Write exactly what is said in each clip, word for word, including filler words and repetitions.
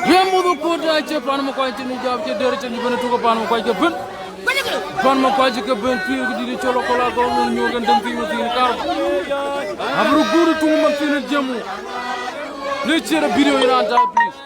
Ye mudu kut acie pan Makuac cïn jam cï der cïn bï tuk pan Makuac ke bën. Pan Makuac ke bën pïïr ke dït cɔl akɔl agɔl nu nyuɔk en däŋ pïïr within kar. Abï röt guur ë tuŋ man thïn ë jiëm. Please share a video in our time, please.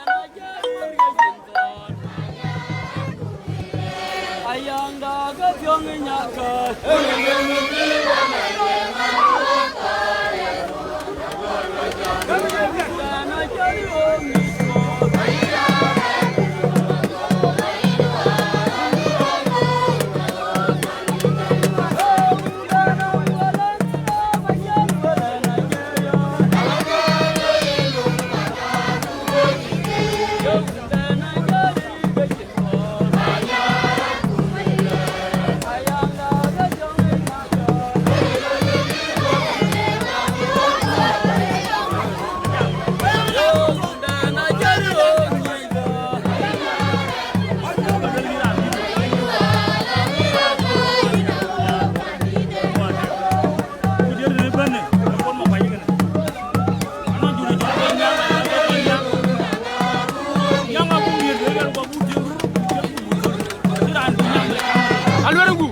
Aluɛɛr ŋu?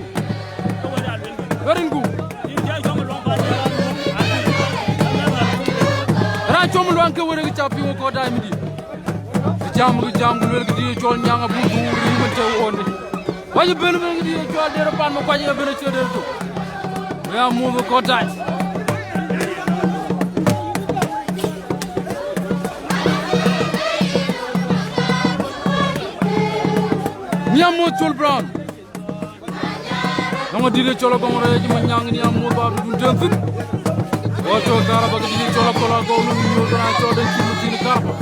Luɛɛr ŋu? Raan com luaŋ ke wërë ke ca piŋ kɔɔr daai midï. Jam ke jam ku luel ke dï cɔl nyaŋ abuk dhuur yï bën tëu ɣonde. Wacï bën bën ke dï cɔl der pan Makuac ë bën acie der tuk. Ya muth kɔɔr daai. Nhiam muth Col Brown. Nɔŋ adït ë cɔl agɔŋ rɛɛc Manyaŋ nhiam muth bä dun tën thïn. Wɔ cɔl Karaba ke dït ë cɔl akɔl agɔŋ nu nyuɔ̈th na cɔl den cï muth thïn Karaba.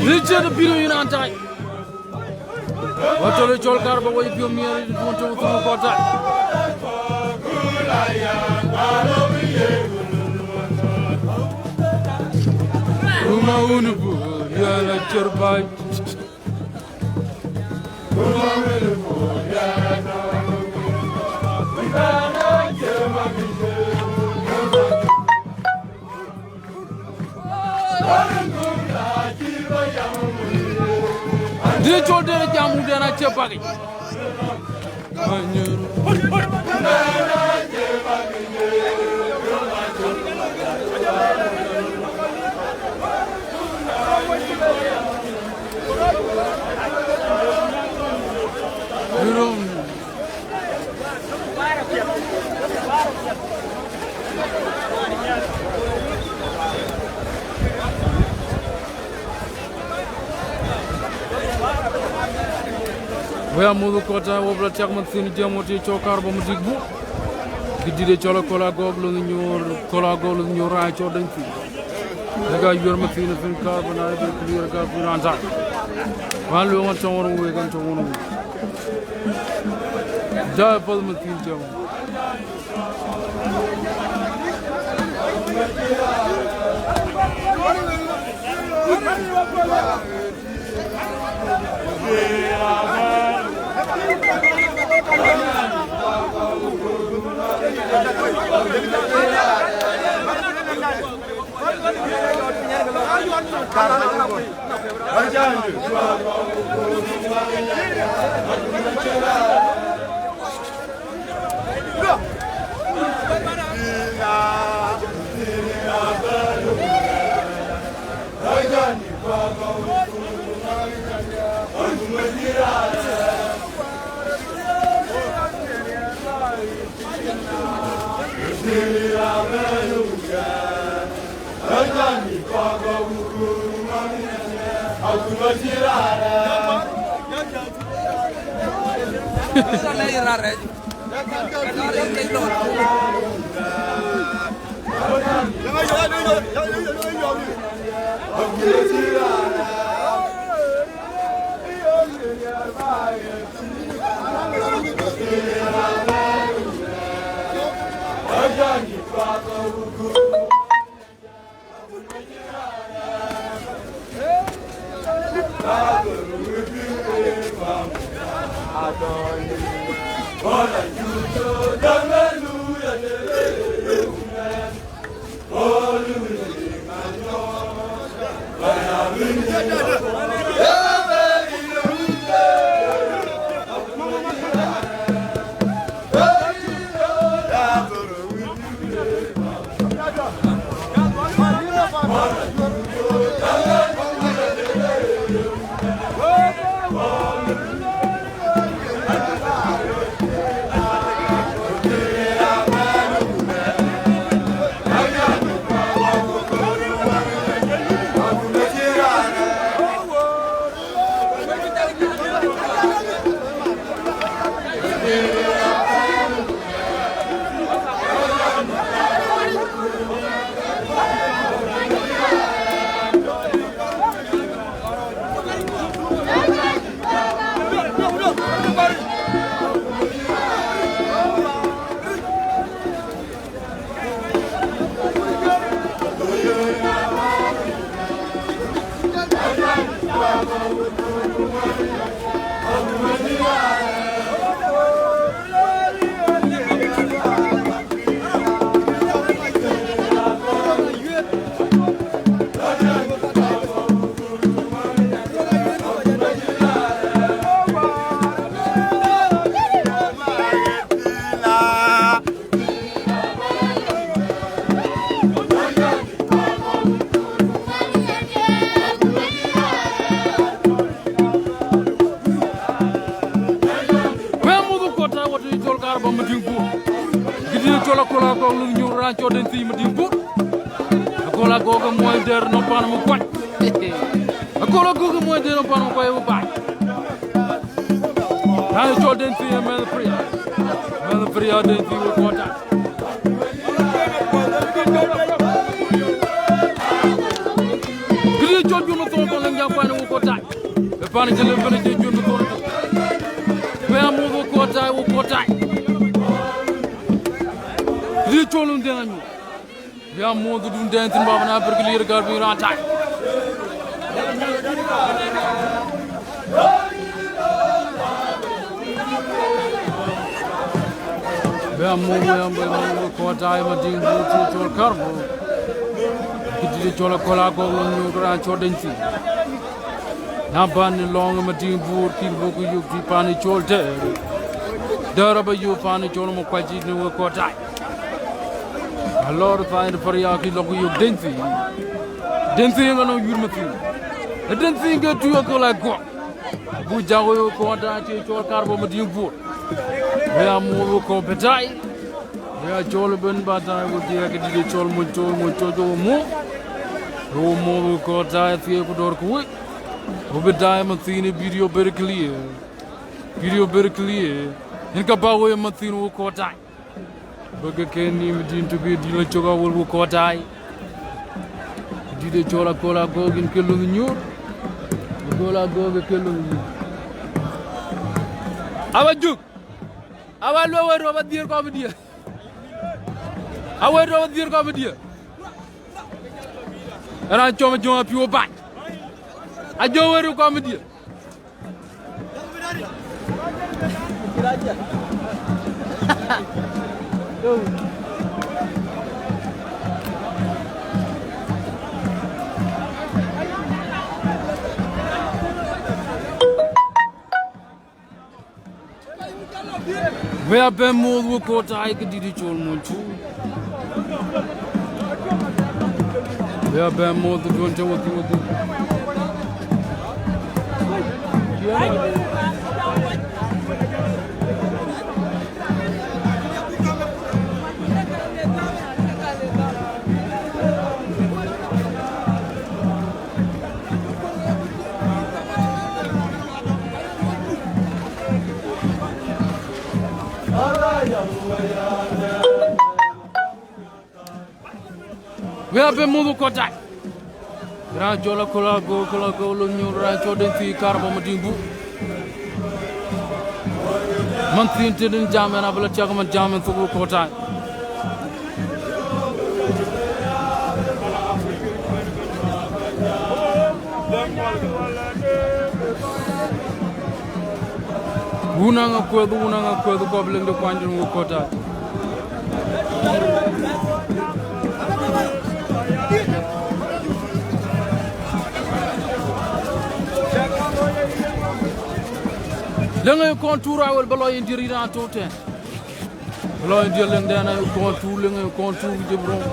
Richard Biro United. Watole Col Karaba wei piɔ̈u miɛɛr ë duɔ̈n tök thurë kɔ̈ɔ̈ta. Ruma wun bu yɛn a cër baai. Dï col dënë jam wun dɛn acie pakic. Wek amuɔ̈th kɔc tɛ̈ wɔ bï lɔ tiak mathiin jiɛɛm wɔ tɛ̈ cɔl Karbo Mading Bur. Kë dït ë cɔl Akol Agɔk Luth Nyuur, Akol Agɔk Luth Nyuur raan cɔl Dany Thii. Ë ka yuɛ̈r mathiin thïn Karbo na ë bï clear ka kuc raan tak. Wään lueel ɣɛn tɔ̈ ɣɔn wek, ɣɛn tɔ̈ ɣɔn wek. Jai path mathiin jiɛɛm. Wek amuɔ̈th kɔc tɛ̈ wɔ tɛ̈ cɔl Karbo Mading Bur. Kë dït ë cɔl Akol Agɔk Luth Nyuur raan cɔl Dany Thii Mading Bur. Akol Agɔk ë muɔny dɛ̈r nɔm pan Makuac. Akol Agɔk ë muɔny dɛ̈r nɔm pan Makuac ë baai. Raan cɔl Dany Thii ë mɛnh Pria. Mɛnh Pria Dany Thii wek kɔc tɛ̈. Kë dït cɔl Jun Mathon Kɔn Lëŋ Jam pan wek kɔc tɛ̈. Ë pan cï lëu bɛ̈n cï Jun Mathon. Wek amuɔ̈th wek kɔc tɛ̈, wek kɔc tɛ̈. Kë dït cɔl Lundɛn Anyuɔ̈th. Wek amuɔ̈th Lundɛn thïn baba na bï clear ka kuc raan tak. Wek amuɔ̈th, wek amuɔ̈th, wek kɔc tɛ̈ Mading Bur tɛ̈ cɔl Karbo. Kë dït ë cɔl Akol Agɔk Luth Nyuur raan cɔl Dany Thii. Na bän lɔŋ ë Mading Bur kïn bɔ̈ ku yök tɛ̈ pan cɔl dɛ̈r. Dɛ̈r abä yök pan cɔl Makuac yïn wek kɔc tɛ̈. Alɔr thaai ë Pria kïn lɔ ku yök Dany Thii. Dany Thii ë ŋa nɔŋ yïr mathiin. Ë Dany Thii ke tui Akol Agɔk. Buk jak wek kɔc tɛ̈ tɛ̈ cɔl Karbo Mading Bur. Wek amuɔ̈th wek kɔc bï tɛ̈. Wek acɔl ëbën ba tɛ̈ wek diɛɛk kë dït ë cɔl Mony Tooc, Mony Tooc wek amuɔ̈th. Wek amuɔ̈th wek kɔc tɛ̈ thiëëk ku dɔ̈ɔ̈r ku wec. Wek bï tɛ̈ mathiin ë video very clear. Video very clear. Yen ka bä woi mathin wo kɔɔr tai. Bä ke ke nim din to be dil cok awol wo kɔɔr tai. Dït ë cɔl Akol Agok yen ke lönh nyuur. Akol Agok ke lönh nyuur. Aba juk. Aba luɔi wei rɔt ba dhiëër kɔm dië. Awei rɔt ba dhiëër kɔm dië. Raan cɔm Jɔŋ Apiu bac. Ajɔ wei rɔt kɔm dië. Wek abɛ moth wek kɔɔr tai ke dït cɔl Moncu. Wek abɛ moth duɔn cä wek wek. Wek abɛ moth kɔɔr tai. Raan cɔl Akol Agok, Akol Agok lönh nyuur, raan cɔl Deŋ Thiik Karba Madiŋ Buk. Man thiin tëden jam ɛn abï lɔ tiak man jam ɛn thok kɔɔr tai. Wun aŋa kuɛth, wun aŋa kuɛth, kɔp leŋ de kuany den wo kɔɔr tai. Leŋ ë kɔn tuur awel bä lɔ yen dier yïn an tɔ̈u tɛ̈n. Lɔ yen dier leŋ dɛn ë kɔn tuur, leŋ ë kɔn tuur jëm rɔm.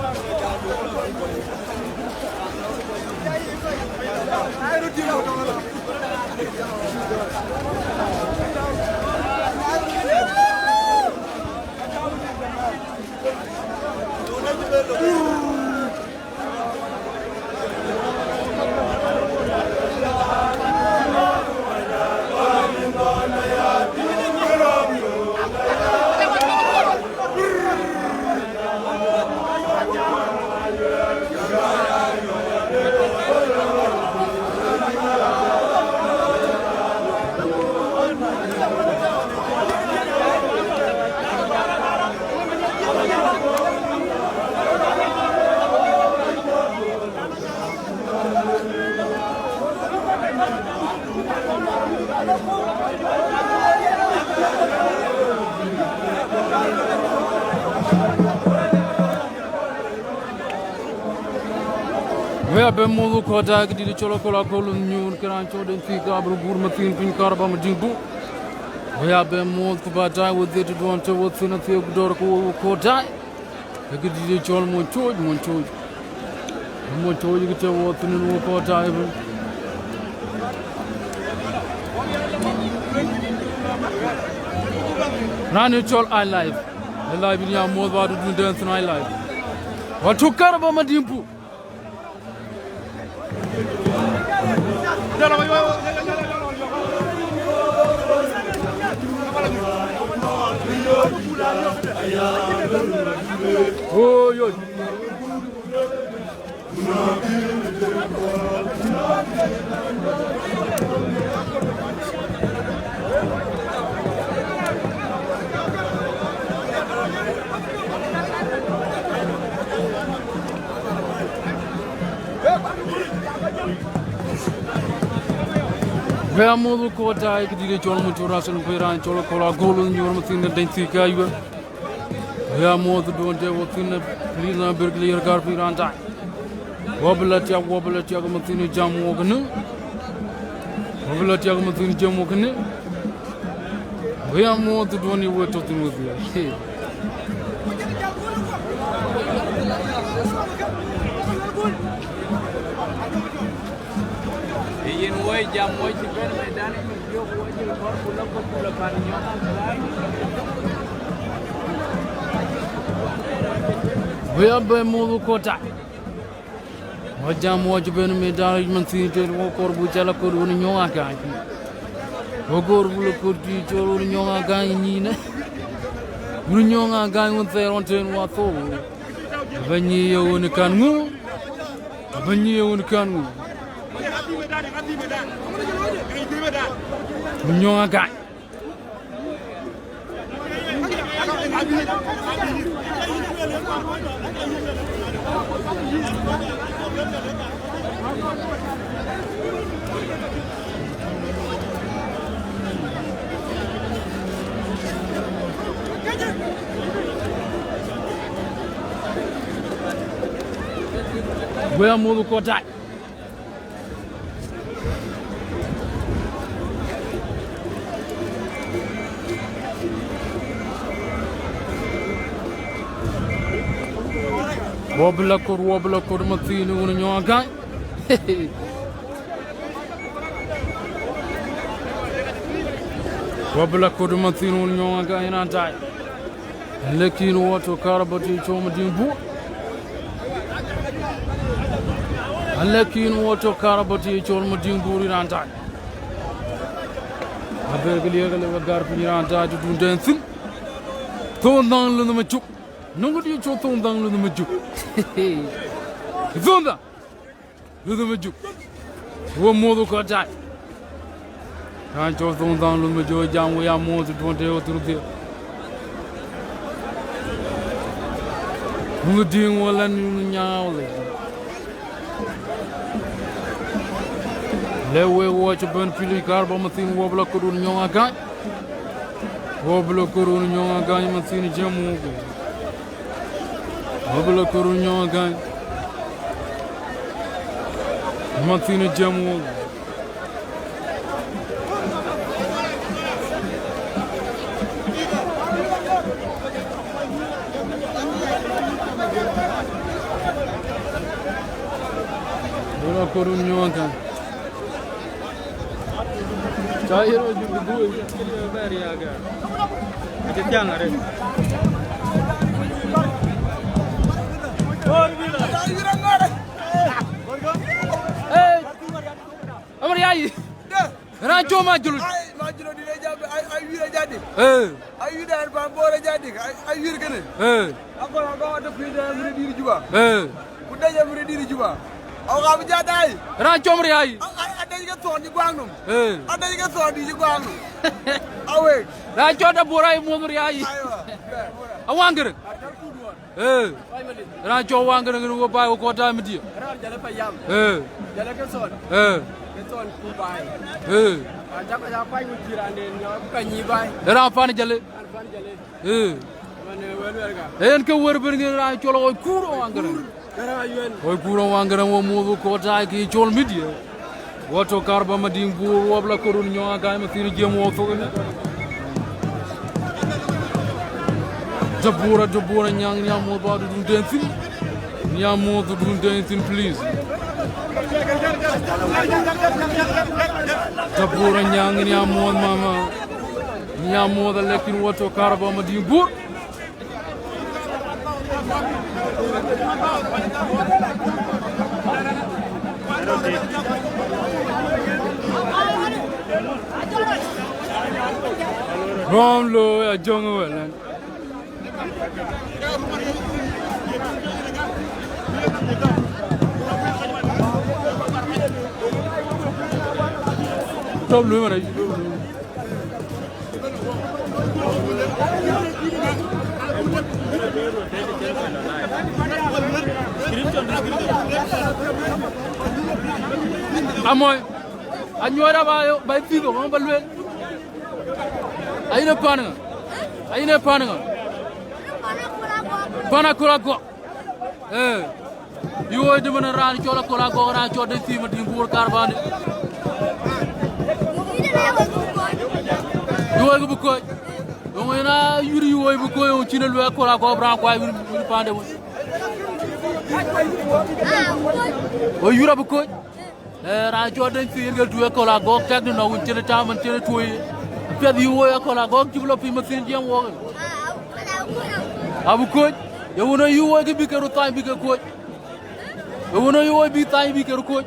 Wek abɛ moth kɔɔr tai ke dït cɔl Akol Agok lönh nyuur, ke raan cɔl Deŋ Thiik Karba röt guur mathin piny Karba Madiŋ Buk. Wek abɛ moth ku bä tai wo dhiëëth duɔn të wo thïn athiëëk dɔ̈ɔ̈r ke wo kɔɔr tai. Ke dït cɔl Moncu, Moncu. Moncu ke të wo thïn wo kɔɔr tai ëbën. Raan ë cɔl High Life. High Life yen ya moth bä dun dɛn thïn High Life. Wa tuk Karba Madiŋ Buk. Oi, oi. Wek amoth kɔɔr tai ke dït cɔl Moncu Russell, ku raan cɔl Akol Agok lönh nyuur mathin de Deŋ Thiik Karba. Wek amoth duɔn të wo thïn, please na ber clear kar piny raan tai. Wo bï lɔ tiak, wo bï lɔ tiak mathin jam wo kënë. Wo bï lɔ tiak mathin jam wo kënë. Wek amoth duɔn ye wo tɔ̈ thïn wo dhil. Yen wo jam wo cï bɛ̈n medan, yïn yök wo cï kɔɔr ku lɔ ku lɔ pan nyɔk. Wek abɛ moth kɔɔr tai. Wo jam wo cï bɛ̈n medan, man thiin tëër wo kɔɔr buk cä lɔ kɔɔr wën nyɔk akac. Wä gör bï lɔ kut kï cɔl wun nyɔŋ agäny nyïnë. Wun nyɔŋ agäny wun thɛɛr ɣɔn tën wa thou. Abä nyi ye wun kan ŋö? Abä nyi ye wun kan ŋö? Wun nyɔŋ agäny. Wëë amuɔ̈th kɔc tai. Wɔ bï lɔ kɔ̈t, wɔ bï lɔ kɔ̈t mathiin wun nyɔŋ agäny. Wɔ bï lɔ kɔ̈t mathiin wun nyɔŋ agäny raan tai. Lakin wɔ tɔ̈ karabati cɔl Madiŋ Bor. Lakin wɔ tɔ̈ karabati cɔl Madiŋ Bor raan tai. Abɛ̈ɛ̈r ke liɛɛr ke le we gär piny raan tai tëdun tɛ̈n thïn. Thoŋ dhaŋ lunh macuk. Nɔŋ kë dï cɔl thoŋ dhaŋ lunh macuk. Thoŋ dhaŋ. Luth Majuk. Wɔ muɔ̈th kɔc tai. Raan cɔl thoŋ dhaŋ Luth Majuk jam wek amuɔ̈th tëdun tëë ɣöt thurthia. Luth Diŋ wɔ lɛn nyuuth nyaath. Lɛ̈k wek wɔ cï bɛ̈n pilic kar bä mathiin wɔ bï lɔ kɔ̈t wun nyɔŋ agäny. Wɔ bï lɔ kɔ̈t wun nyɔŋ agäny mathiin jiɛɛm wok. Wɔ bï lɔ kɔ̈t wun nyɔŋ agäny. Mathiin jiɛɛm wok. Bï lɔ kɔ̈t wun nyɔŋ agäny. Ca yïn rɔt juëc bï guöör. Acï thiäŋ arëët. Hey! Amar ya yï. Raan cɔl Majul. Ai, Majul dït ë jam, ai, ai, wiɛ̈r ë jadï. Eh. Ai, wiɛ̈r ë pan Bor ë jadï. Ai, ai, wiɛ̈r kënë. Eh. Akɔl akɔl de kui̱ de mïri dït Juba. Eh. Ku de ye mïri dït Juba. Au, ka bï jat ai. Raan cɔl Riai. A, a, a dec ke thɔn cï guaŋ nom. Eh. A dec ke thɔn dït cï guaŋ nom. Awek. Raan cɔl de Bor ai muɔ̈th Riai. Aiwa. Awaŋ gërë. Atar kut duɔn. Eh. Raan cɔl waŋ gërë ŋën wɔ baai wɔ kɔc tai Midiya. Raan jale payam. Eh. Jale ke thɔn. Eh. Ke thɔn ku baai. Eh. Raan cak ya kuany wut cï raan den ya ka nyi baai. Raan pan jale. Raan pan jale. Eh. Man, eh, wël wël ka. En ke wër ben ŋën raan cɔl ɣɔc kuur waŋ gërë. Kuur. Ke raan yuen. Ɣɔc kuur waŋ gërë wɔ muɔ̈th wɔ kɔc tai kï cɔl Midiya. Wɔ tɔ̈ kar bä Madiŋ Bor, wɔ bï lɔ kɔ̈t wun nyɔŋ agäny mathiin jiɛɛm wɔ thok ënë. Tabura, Tabura Nyaŋ, ni amuɔ̈th bä tëdun tɛ̈n thïn. Ni amuɔ̈th tëdun tɛ̈n thïn, please. Tabura Nyaŋ, ni amuɔ̈th mama. Ni amuɔ̈th, lakin wɔ tɔ̈ kar bä Madiŋ Bor. Rɔm looi ajöŋ ë wël ɛn. Tɔp luui mërë. Amoy, anyuɔɔr aba yo, ba thiëëk ɣɔn ba lueel. Ayïn ë pan ŋa? Ayïn ë pan ŋa? Pan Akol Agɔk. Ee. Yuɔɔi dï mën raan cɔl Akol Agɔk, raan cɔl de thim Madiŋ Bor karbani. Yuɔɔi kë bï kɔc. Yöŋ en a yïr yuɔɔi bï kɔc, yöŋ cïn ë luɛɛk Akol Agɔk bï raan kuany wïn, wïn paande wën. Ɣöö yïr abï kɔc. Ee, raan cɔl de thim yen ke tuɔɔi Akol Agɔk tɛ̈k dï nɔ̈k wïn cïn ë tam, cïn ë tuɔɔi. Apiɛth yuɔɔi Akol Agɔk cï bï lɔ piny mathiin jiɛɛm wɔɔk. Abï kɔc. Ye wën ë yuɔɔi kë bï ke röt thany bï ke kɔc. Ë wën ë yuɔɔi bï thany bï ke röt kɔc.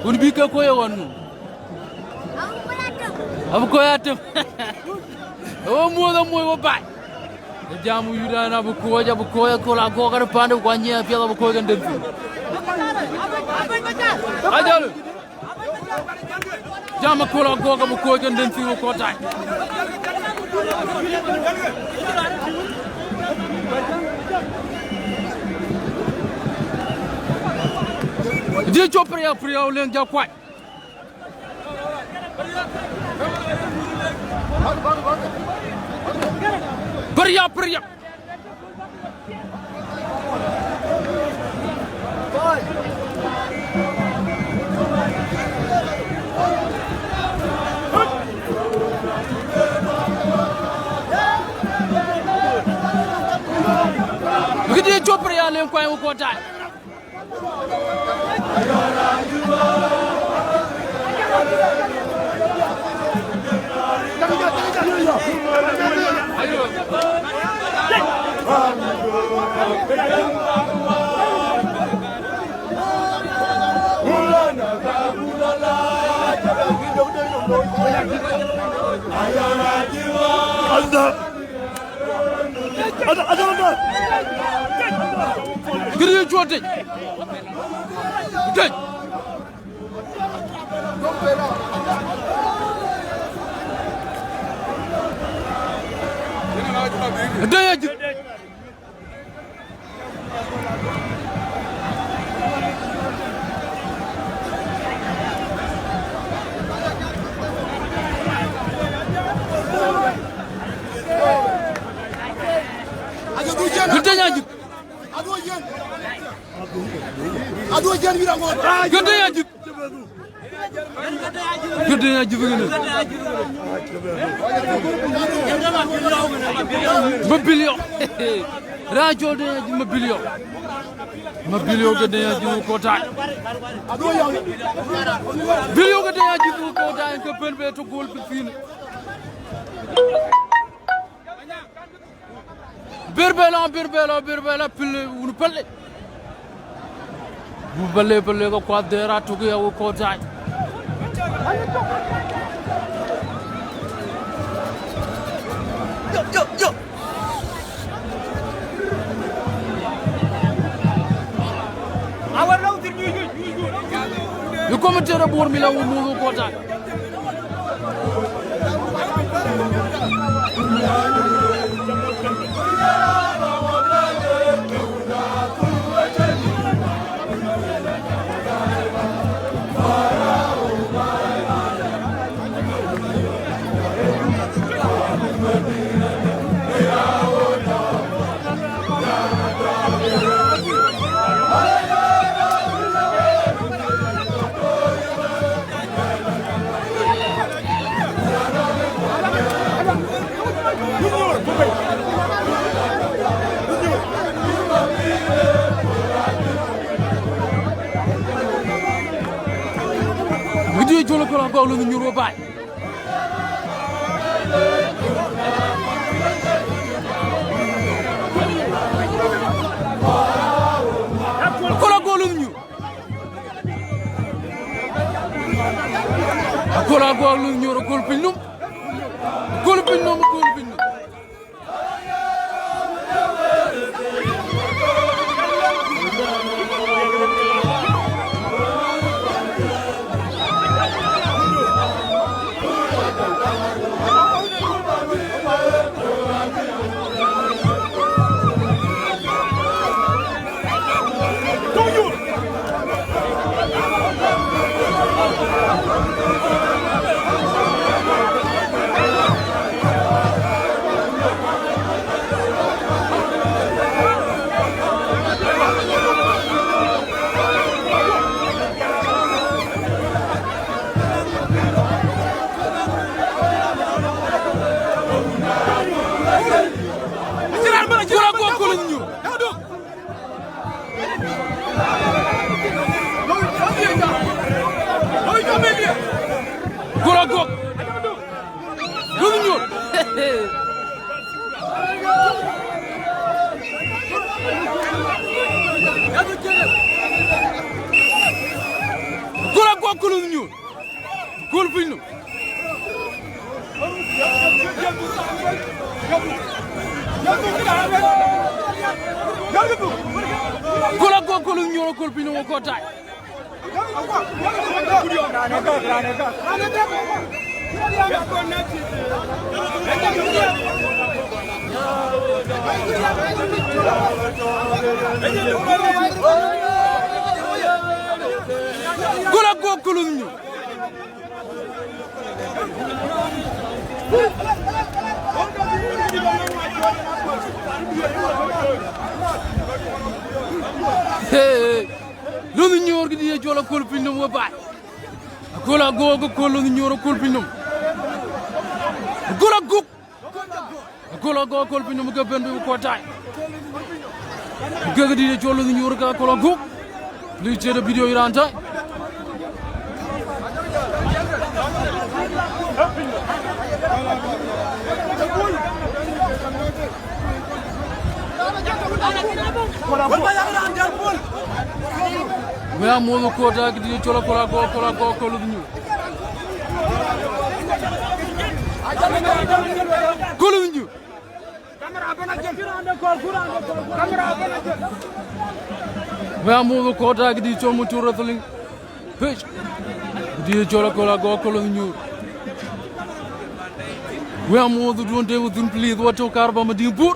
Wën bï ke kɔc ë ɣɔn nu. Abï kɔc atem. Ë wo muɔ̈th amuɔc wo baai. Ë jam wïïrdan abï kɔc, abï kɔc aköl agɔk kɛn paande ku anyiɛɛr piɛth abï kɔc kɛn den thïn. Ajɔl. Jam aköl agɔk abï kɔc kɛn den thïn wo kɔc tai. Dï cop pria pria u leŋ ja kuany. Pria pria. Këdï cop pria leŋ kuany wo kɔc tai. Këdï cuɔt tec. Tec. Dëny ajïth. Dëny ajïth. Dëny ajïth. Këdëny ajïth kënë. Mabilio. Raan cɔl dëny ajïth Mabilio. Mabilio këdëny ajïth wo kɔc tai. Bilio këdëny ajïth wo kɔc tai ke pën be tök gol pïn thïn. Bir bela, bir bela, bir bela, pil wun pele. Bu bele, bele ka kuat dera tuki ya wo kɔc tai. Yo, yo, yo. Yu komitere bor mi la wo mudu kota. Video jolo kola gol nyuro bai. Akola gol nyur. Akola gol nyur, gol pinum. Gol pinum, gol pinum. Kura gua kulu nyu. Kura gua. Kulu nyu. Kura gua kulu nyu. Kul piny num. Kol Agok, Kol Nyuur, Kol Pinynhom, Kol Tai. Kol Agok, Kol Nyuur. Hey, Kol Nyuur këdï ye cɔl Akol Pinynhom we baai. Akol Agok, Kol Nyuur, Kol Pinynhom. Kol Agok. Akol Agok, Kol Pinynhom ke bɛ̈n bï ku kɔc tai. Ke këdï ye cɔl Kol Nyuur ke Akol Agok. Please share the video, yï raan tai. We amoth Kol Tai, këdï ye cɔl Akol Agok, Akol Agok, Kol Nyuur. Kol Nyuur. We amoth Kol Tai, këdï cɔl Mutur Wrestling page. Këdï cɔl Akol Agok, Kol Nyuur. We amoth duɔ̈n de within, please, wa tɔ̈ Karba Mading Bor.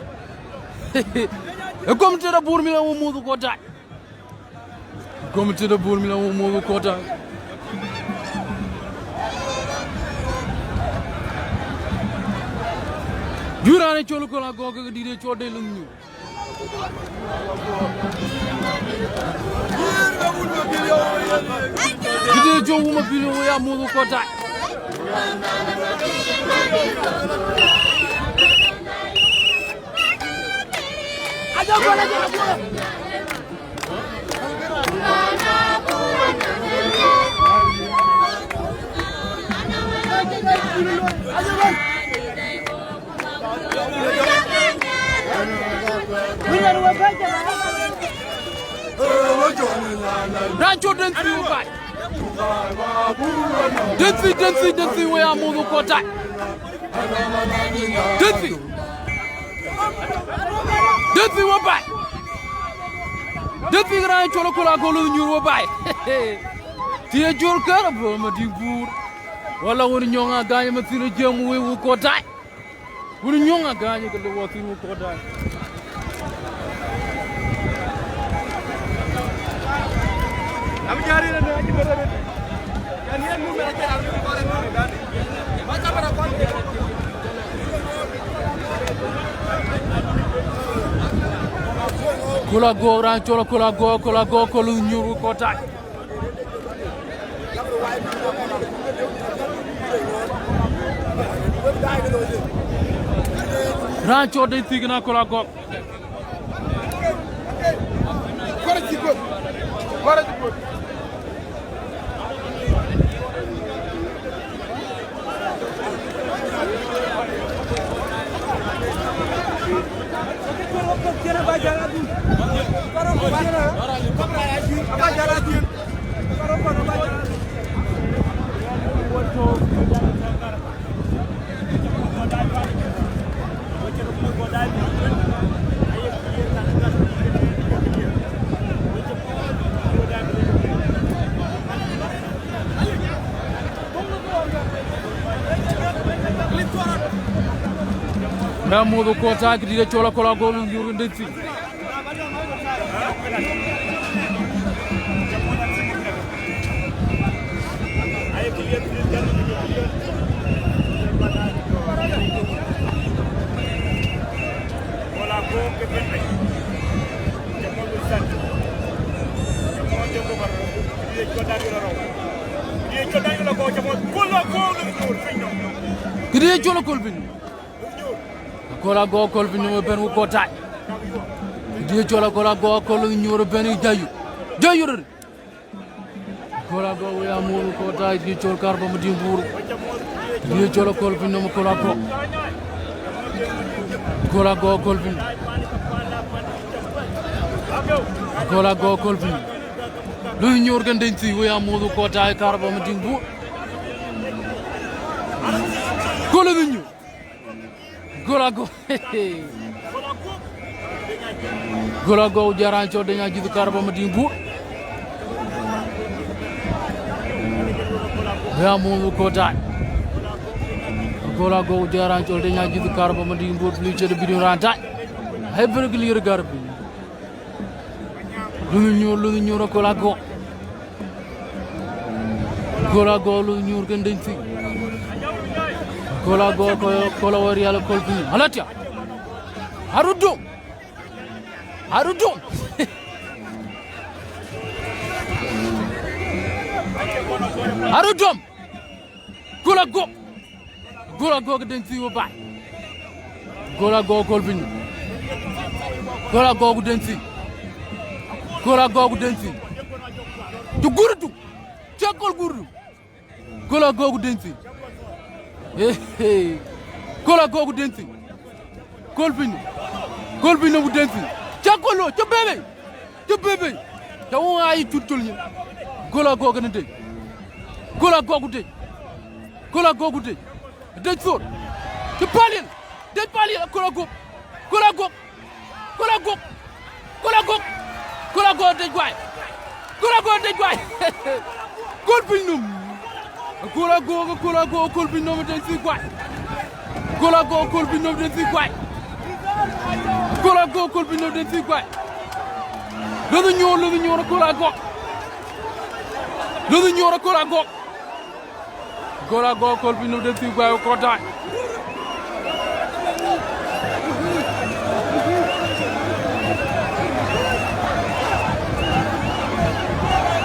E committee de Bor Mila, we amoth Kol Tai. Committee de Bor Mila, we amoth Kol Tai. Jur raan cɔl Akol Agok, këdï cɔl de Kol Nyuur. Këdï cɔl Wuma Pil, we amoth Kol Tai. Raan cɔl Dɛ̈ŋ Thii we baai. Dɛ̈ŋ Thii, Dɛ̈ŋ Thii, Dɛ̈ŋ Thii, we amoth Kol Tai. Dɛ̈ŋ Thii. Dɛ̈ŋ Thii we baai. Dɛ̈ŋ Thii raan cɔl Akol Agok, Kol Nyuur we baai. Tï ye jur Karba Mading Bor. Wala wun nyɔŋ agany ma thïn jiɛɛm we, we Kol Tai. Wun nyɔŋ agany ke le wa thïn, we Kol Tai. Akol Agok, raan cɔl Akol Agok, Akol Agok, Kol Nyuur, we Kol Tai. Raan cɔl Dɛ̈ŋ Thii kënë Akol Agok. Na mudh Kol Tai, këdït acɔl Akol Agok, yurkin Dɛ̈ŋ Thii. Këdït acɔl Akol Pinynhom. Akol Agok, Akol Pinynhom ëbɛ̈n ku Kol Tai. Këdït acɔl Akol Agok, Akol Nyuur ëbɛ̈n ë Jayu. Jayu röt. Akol Agok, we ya mudh Kol Tai, këdït acɔl Karba Mading Bor. Këdït acɔl Akol Pinynhom, Akol Agok. Akol Agok, Akol Pinynhom. Akol Agok, Akol Pinynhom. Kol Nyuur kën Dɛ̈ŋ Thii, we ya mudh Kol Tai, Karba Mading Bor. Kol Nyuur. Gol agɔk. Gol agɔk, jɔl raan cɔl Deny Ajïth Karba Madiŋ Bur. Bï amuɔ̈th ë kɔ̈ɔ̈t tac. Gol agɔk, jɔl raan cɔl Deny Ajïth Karba Madiŋ Bur, please share the video around tac. Ai bɛ̈n clear gär piny. Luth nyuur, luth nyuur, akol agɔk. Akol agɔk, luth nyuur kën Deny Thii. Akol agɔk, akol, akol awär rial, akol piny. Alatia. Arut dom. Arut dom. Arut dom. Gol agɔk. Gol agɔk Deny Thii wä baai. Gol agɔk, akol piny. Gol agɔk Deny Thii. Gol agɔk Deny Thii. Cï gurdu. Cï akol gurdu. Gol agɔk Deny Thii. Ee, ee. Gol agɔk Deny Thii. Akol piny. Akol piny nɔm Deny Thii. Cï akol lo, cï bebe. Cï bebe. Cï wun aa yï cut col nyin. Gol agɔk kën Deny. Gol agɔk Deny. Gol agɔk Deny. Deny thor. Cï paliel. Deny paliel, akol agɔk. Akol agɔk. Akol agɔk. Akol agɔk. Akol agɔk Deny guai. Akol agɔk Deny guai. Akol piny nɔm. Akol agɔk, akol agɔk, akol piny nɔm Deny Thii guai. Akol agɔk, akol piny nɔm Deny Thii guai. Akol agɔk, akol piny nɔm Deny Thii guai. Luth nyuur, luth nyuur, akol agɔk. Luth nyuur, akol agɔk. Akol agɔk, akol piny nɔm Deny Thii guai, akol tac.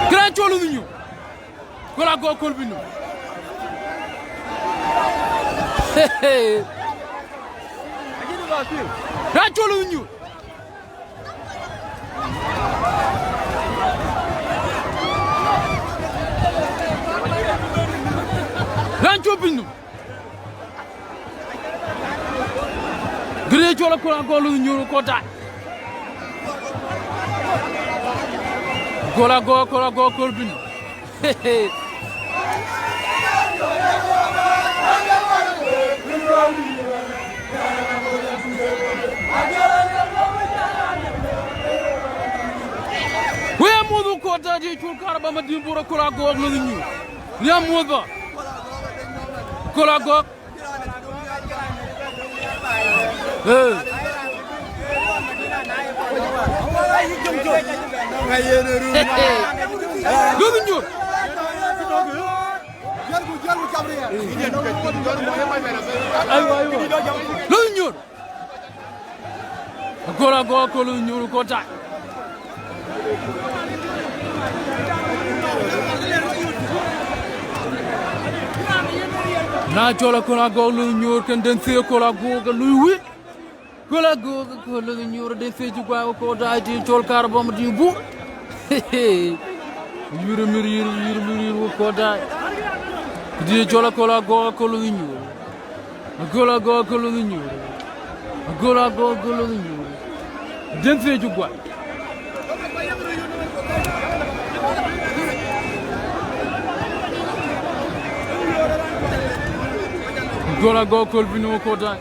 Kërɛɛc cɔl luth nyuur. Akol agɔk, akol piny nɔm. Raan cɔl luth nyuur. Raan cɔl piny nɔm. Gëdë cɔl akol agɔk, luth nyuur, akol tac. Akol agɔk, akol agɔk, akol piny nɔm. Wek amuɔ̈th ë kɔ̈ɔ̈t, Deny Thii cɔl Karba Madiŋ Bur, akol agɔk, luth nyuur. Wek amuɔ̈th bä. Akol agɔk. Ee. Luth nyuur. Luth nyuur. Akol agɔk, akol luth nyuur, akol tac. Na cɔl akol agɔk, luth nyuur kën Deny Thii, akol agɔk, ke luth wït. Akol agɔk, akol luth nyuur, Deny Thii cï guai, akol tac, Deny cɔl Karba Madiŋ Bur. Yïr mir yïr, yïr mir yïr, akol tac. Këdï cɔl akol agɔk, akol luth nyuur. Akol agɔk, akol luth nyuur. Akol agɔk, akol luth nyuur. Deny Thii cï guai. Akol agɔk, akol piny nɔm, akol tac.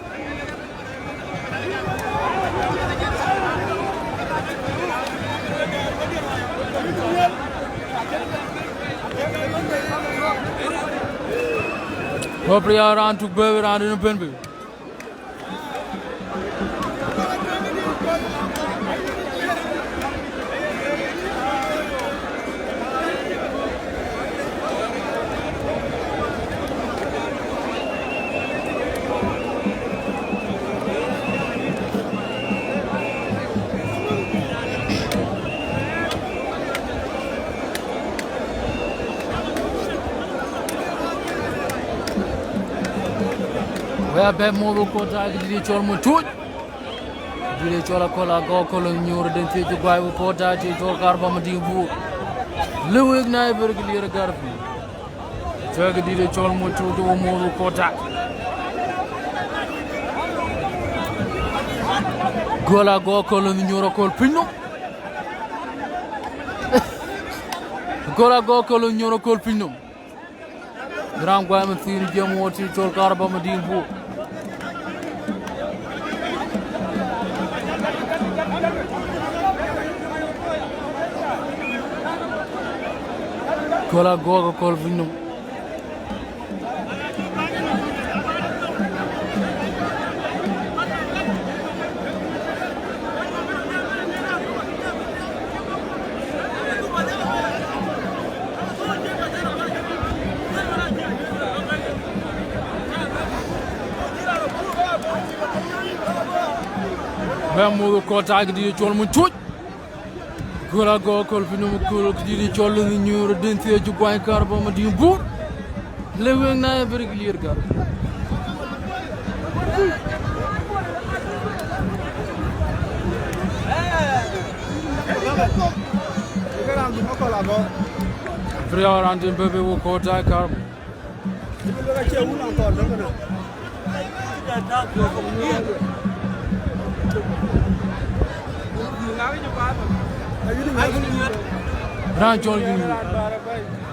Kɔp ya raan tuk bɛ̈ɛ̈i, raan rin bɛ̈n bï. Wek abɛ muɔ̈th ë kɔ̈ɔ̈t, aa këdït cɔl Matuc. Këdït cɔl akol agɔk, akol luth nyuur, Deny Thii cï guai, wek kɔ̈ɔ̈t, aa këdït cɔl Karba Madiŋ Bur. Lëu wek na ë bɛ̈n clear gär piny. Cuɛ këdït cɔl Matuc, wek muɔ̈th ë kɔ̈ɔ̈t. Akol agɔk, akol luth nyuur, akol piny nɔm. Akol agɔk, akol luth nyuur, akol piny nɔm. Raan guai mathiin jiɛɛm wɔ, këdït cɔl Karba Madiŋ Bur. Kööl Agɔɔk, Kööl Pinynhom. Bɛ muɔ̈th kɔc taai këdït cɔl Munycuc. Kööl Agɔɔk, Kööl Pinynhom, Kööl këdït cɔl Lunh Nyuur, Deŋ Thiëëc, Guany Karbɔ, Madiŋ Bur. Le weŋ na ye very clear ka. Three hour and bebe wo kɔc taai Karbɔ. Raan cɔl Yun,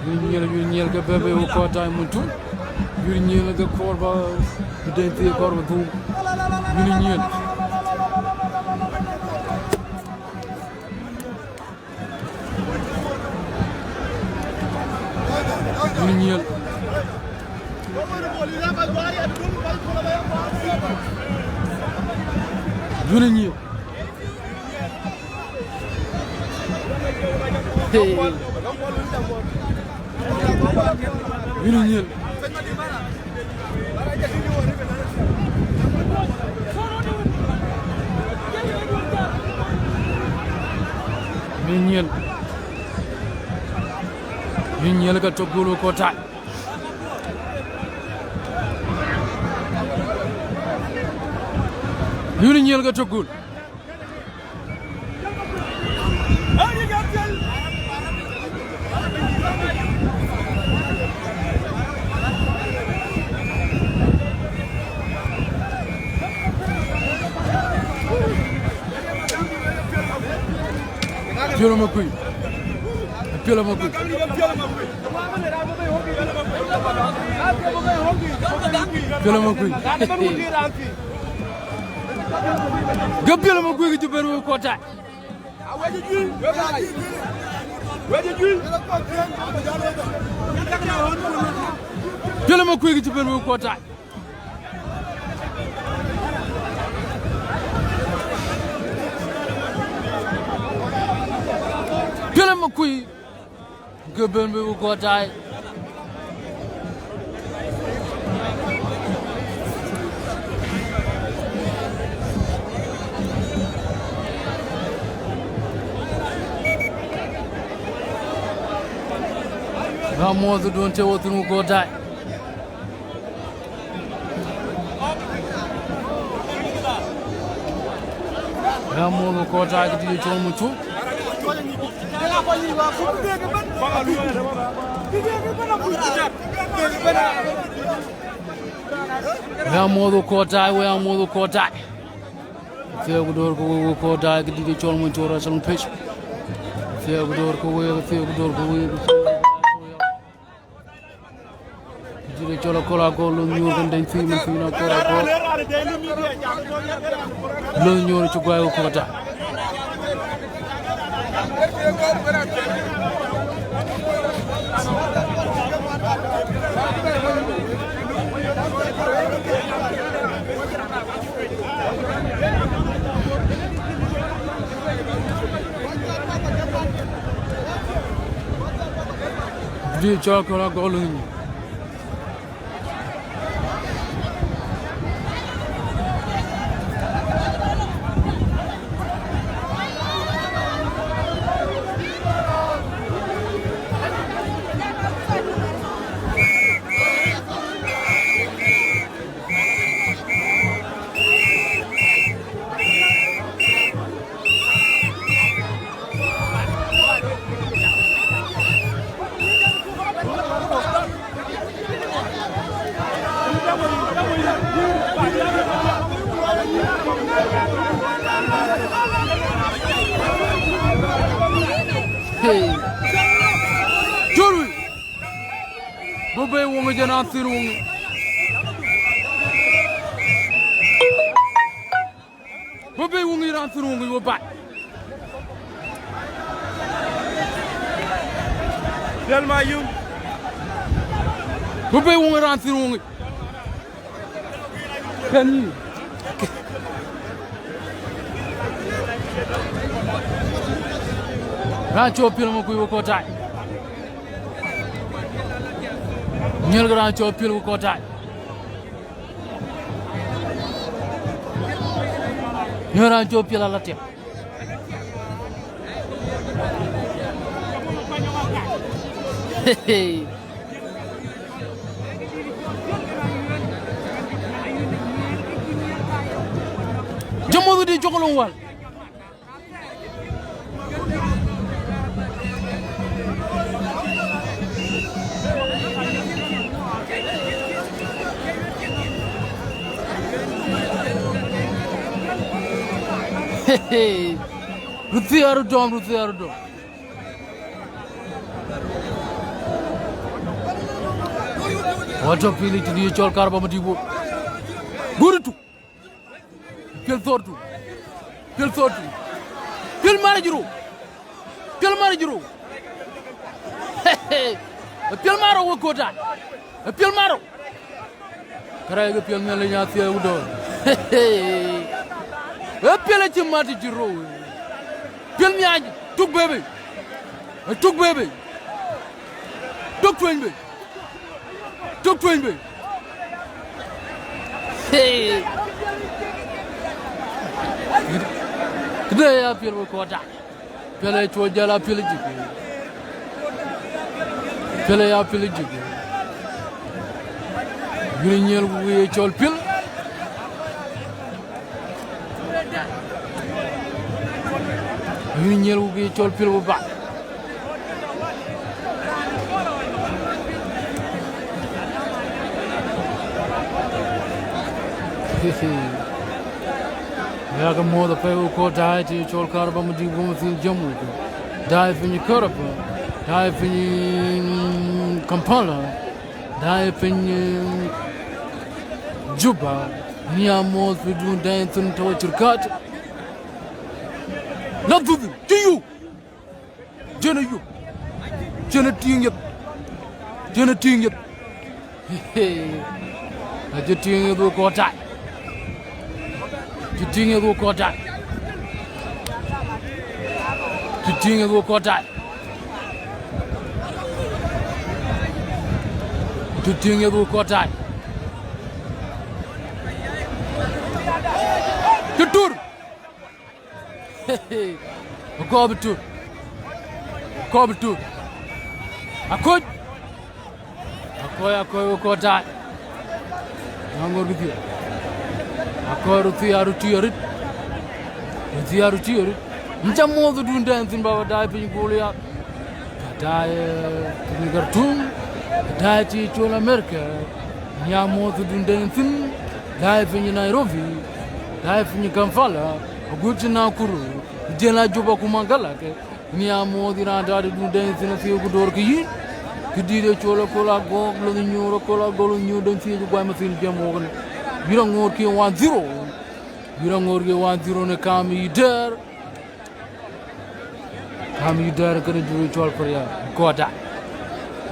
Yun Nyiɛl, Yun Nyiɛl ke bebe wo kɔc taai Munycuc. Yun Nyiɛl ke kɔɔr ba, Deŋ Thiëëc kɔɔr ba dhuk. Yun Nyiɛl. Yun Nyiɛl. Yun Nyiɛl. Hey. Yun Nyiɛl. Yun Nyiɛl. Yun Nyiɛl ke tök göl wo kɔc taai. Yun Nyiɛl ke tök göl. Piɔl Makui. Piɔl Makui. Piɔl Makui. Ke Piɔl Makui ke cï bɛ̈n wo kɔc taai. Piɔl Makui ke cï bɛ̈n wo kɔc taai. Piɔl Makui. Ke bɛ̈n bï ku kɔc taai. Bä muɔ̈th duön të wo thïn ku kɔc taai. Bɛ muɔ̈th kɔc taai këdït cɔl Munycuc. Bɛ muɔ̈th kɔc taai, bɛ muɔ̈th kɔc taai. Thiëëk ku döör ke wek, wek kɔc taai këdït cɔl Munycuc racing pitch. Thiëëk ku döör ke wek, thiëëk ku döör ke wek. Jire cɔl Akol Akol, Luny Nyuur kën dɛny thïn, mën thïn Akol Akol. Luny Nyuur cï guai wo kɔc taai. Jire cɔl Akol Akol, Luny Nyuur. Hey. Jurui. Bï bei woŋ jɛn an thïn woŋ. Bï bei woŋ raan thïn woŋ wo baai. Piɛl ma yum. Ku be wuŋ raan thïn wuŋ. Kën yï. Raan cɔl Piɛl ŋö kuc we kɔc tai. Nyɛl ke raan cɔl Piɛl we kɔc tai. Nyɛl raan cɔl Piɛl ala tiɛm. Jamuɔ̈th di cök luŋ wal. Ruthia röt dɔm, ruthia röt dɔm. Wä tɔ̈ pïïr tëdï cɔl Karba Madï bɔ̈. Guur tuk. Piɛl thɔ̈r tuk. Piɛl thɔ̈r tuk. Piɛl marë jiro. Piɛl marë jiro. Piɛl marë we kɔc tai. Piɛl marë. Kërɛɛc ke Piɛl Nhialic nya thiëëu dɔ̈ɔ̈r. Ee Piɛl acï mat cï rou. Piɛl miaac tuk bebe. Tuk bebe. Tuk tueny be. Tuk tueny be. Ee. Këde ya Piɛl we kɔc tai. Piɛl ë cuɔ jäl a Piɛl jik. Piɛl ë ya Piɛl jik. Yïn nyiɛl ku ye cɔl Piɛl. Yïn nyiɛl ku ye cɔl Piɛl we ba. Yak muɔ̈th apɛi we kɔc tai të cɔl Karba Madï bɔ̈ thïn jam wek. Daai piny Karba, daai piny, mm, Kampala, daai piny, mm, Juba, nia muɔ̈th pï dun dɛn thïn tɔ̈ cirkat. La dhudhu, cï yu. Jɛn ayup. Jɛn atïŋ yeth. Jɛn atïŋ yeth. Acï tïŋ yeth we kɔc tai. Cï tïŋ yeth we kɔc tai. Cï tïŋ yeth we kɔc tai. Cï tïŋ yeth we kɔc tai. Cï tur. Akɔɔr bï tur. Akɔɔr bï tur. Aköc. Aköc, aköc, we kɔc tai. Ŋa ŋoot kë thiëër. Aköc, röt thiëër, röt thiëër, röt. Röt thiëër, röt thiëër, röt. Yïn ca muɔ̈th dun dɛn thïn baba daai piny Goliath. Daai, eh, piny Khartoum. Daai të cɔl America. Nia muɔ̈th dun dɛn thïn. Daai piny Nairobi. Daai piny Kampala. Agut cï Nakuru, jël a Juba ku Magalak. Nia muɔ̈th yïn raan daai dun dɛn thïn athiëëu ku döör ke yïn. Këdït ë cɔl Akol Agɔk, lɔnh nyuur Akol Agɔk, lɔnh nyuur dɛn thiëëu ku guai mathin jam wok në. Yïn aŋoot ke one zero. Yïn aŋoot ke one zero në kam yï dɛɛr. Kam yï dɛɛr kënë jur cɔl Korea. Kɔc tai.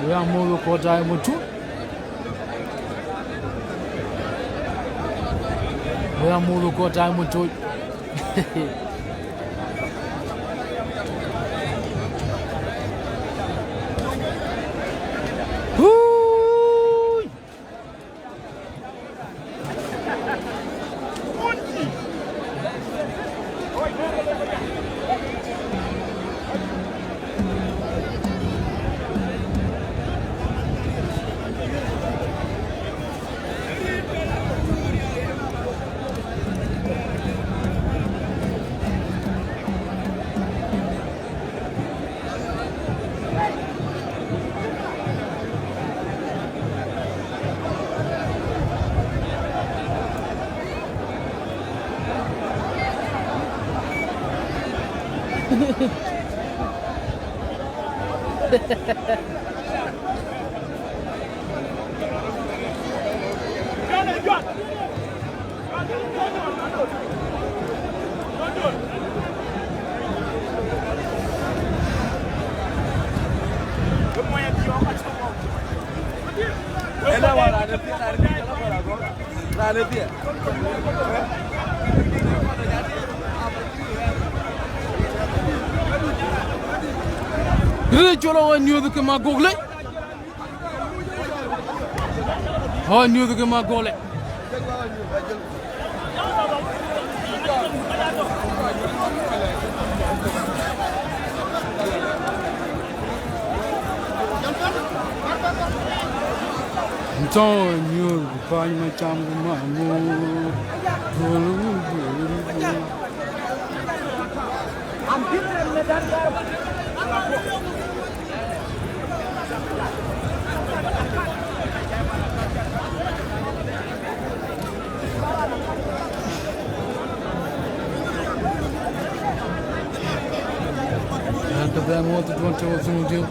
We amuɔ̈th kɔc tai mɔ̈ tut. We amuɔ̈th kɔc tai mɔ̈ tut. Woo! Rëër cɔl ɣɔn nyuɔ̈th ke Magɔ̈k lec. Ɣɔn nyuɔ̈th ke Magɔ̈k lec. Tɔ̈ nyuɔ̈th ku pany macam ku mamu. Ɣɛn ke bɛ̈n ŋoot ë duɔ̈n tɔ̈u thïn diu.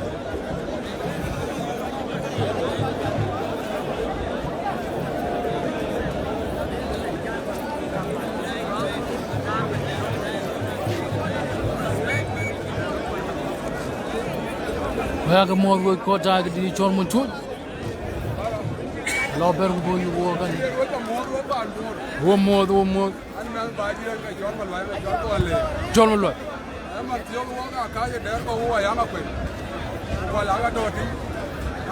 Wek amuɔ̈th wek kɔc taai ke dït cɔl Mony Cuc. Lɔ bɛ̈n ku bɔ̈ yï wook ënë. Wo muɔ̈th, wo muɔ̈th. Cɔl Maluac. Ë man thiɔ̈k wok aa kääc ë dɛɛr kɔ̈u wok Ayaŋ Akuei. Wok la ka tɔ̈ tïŋ.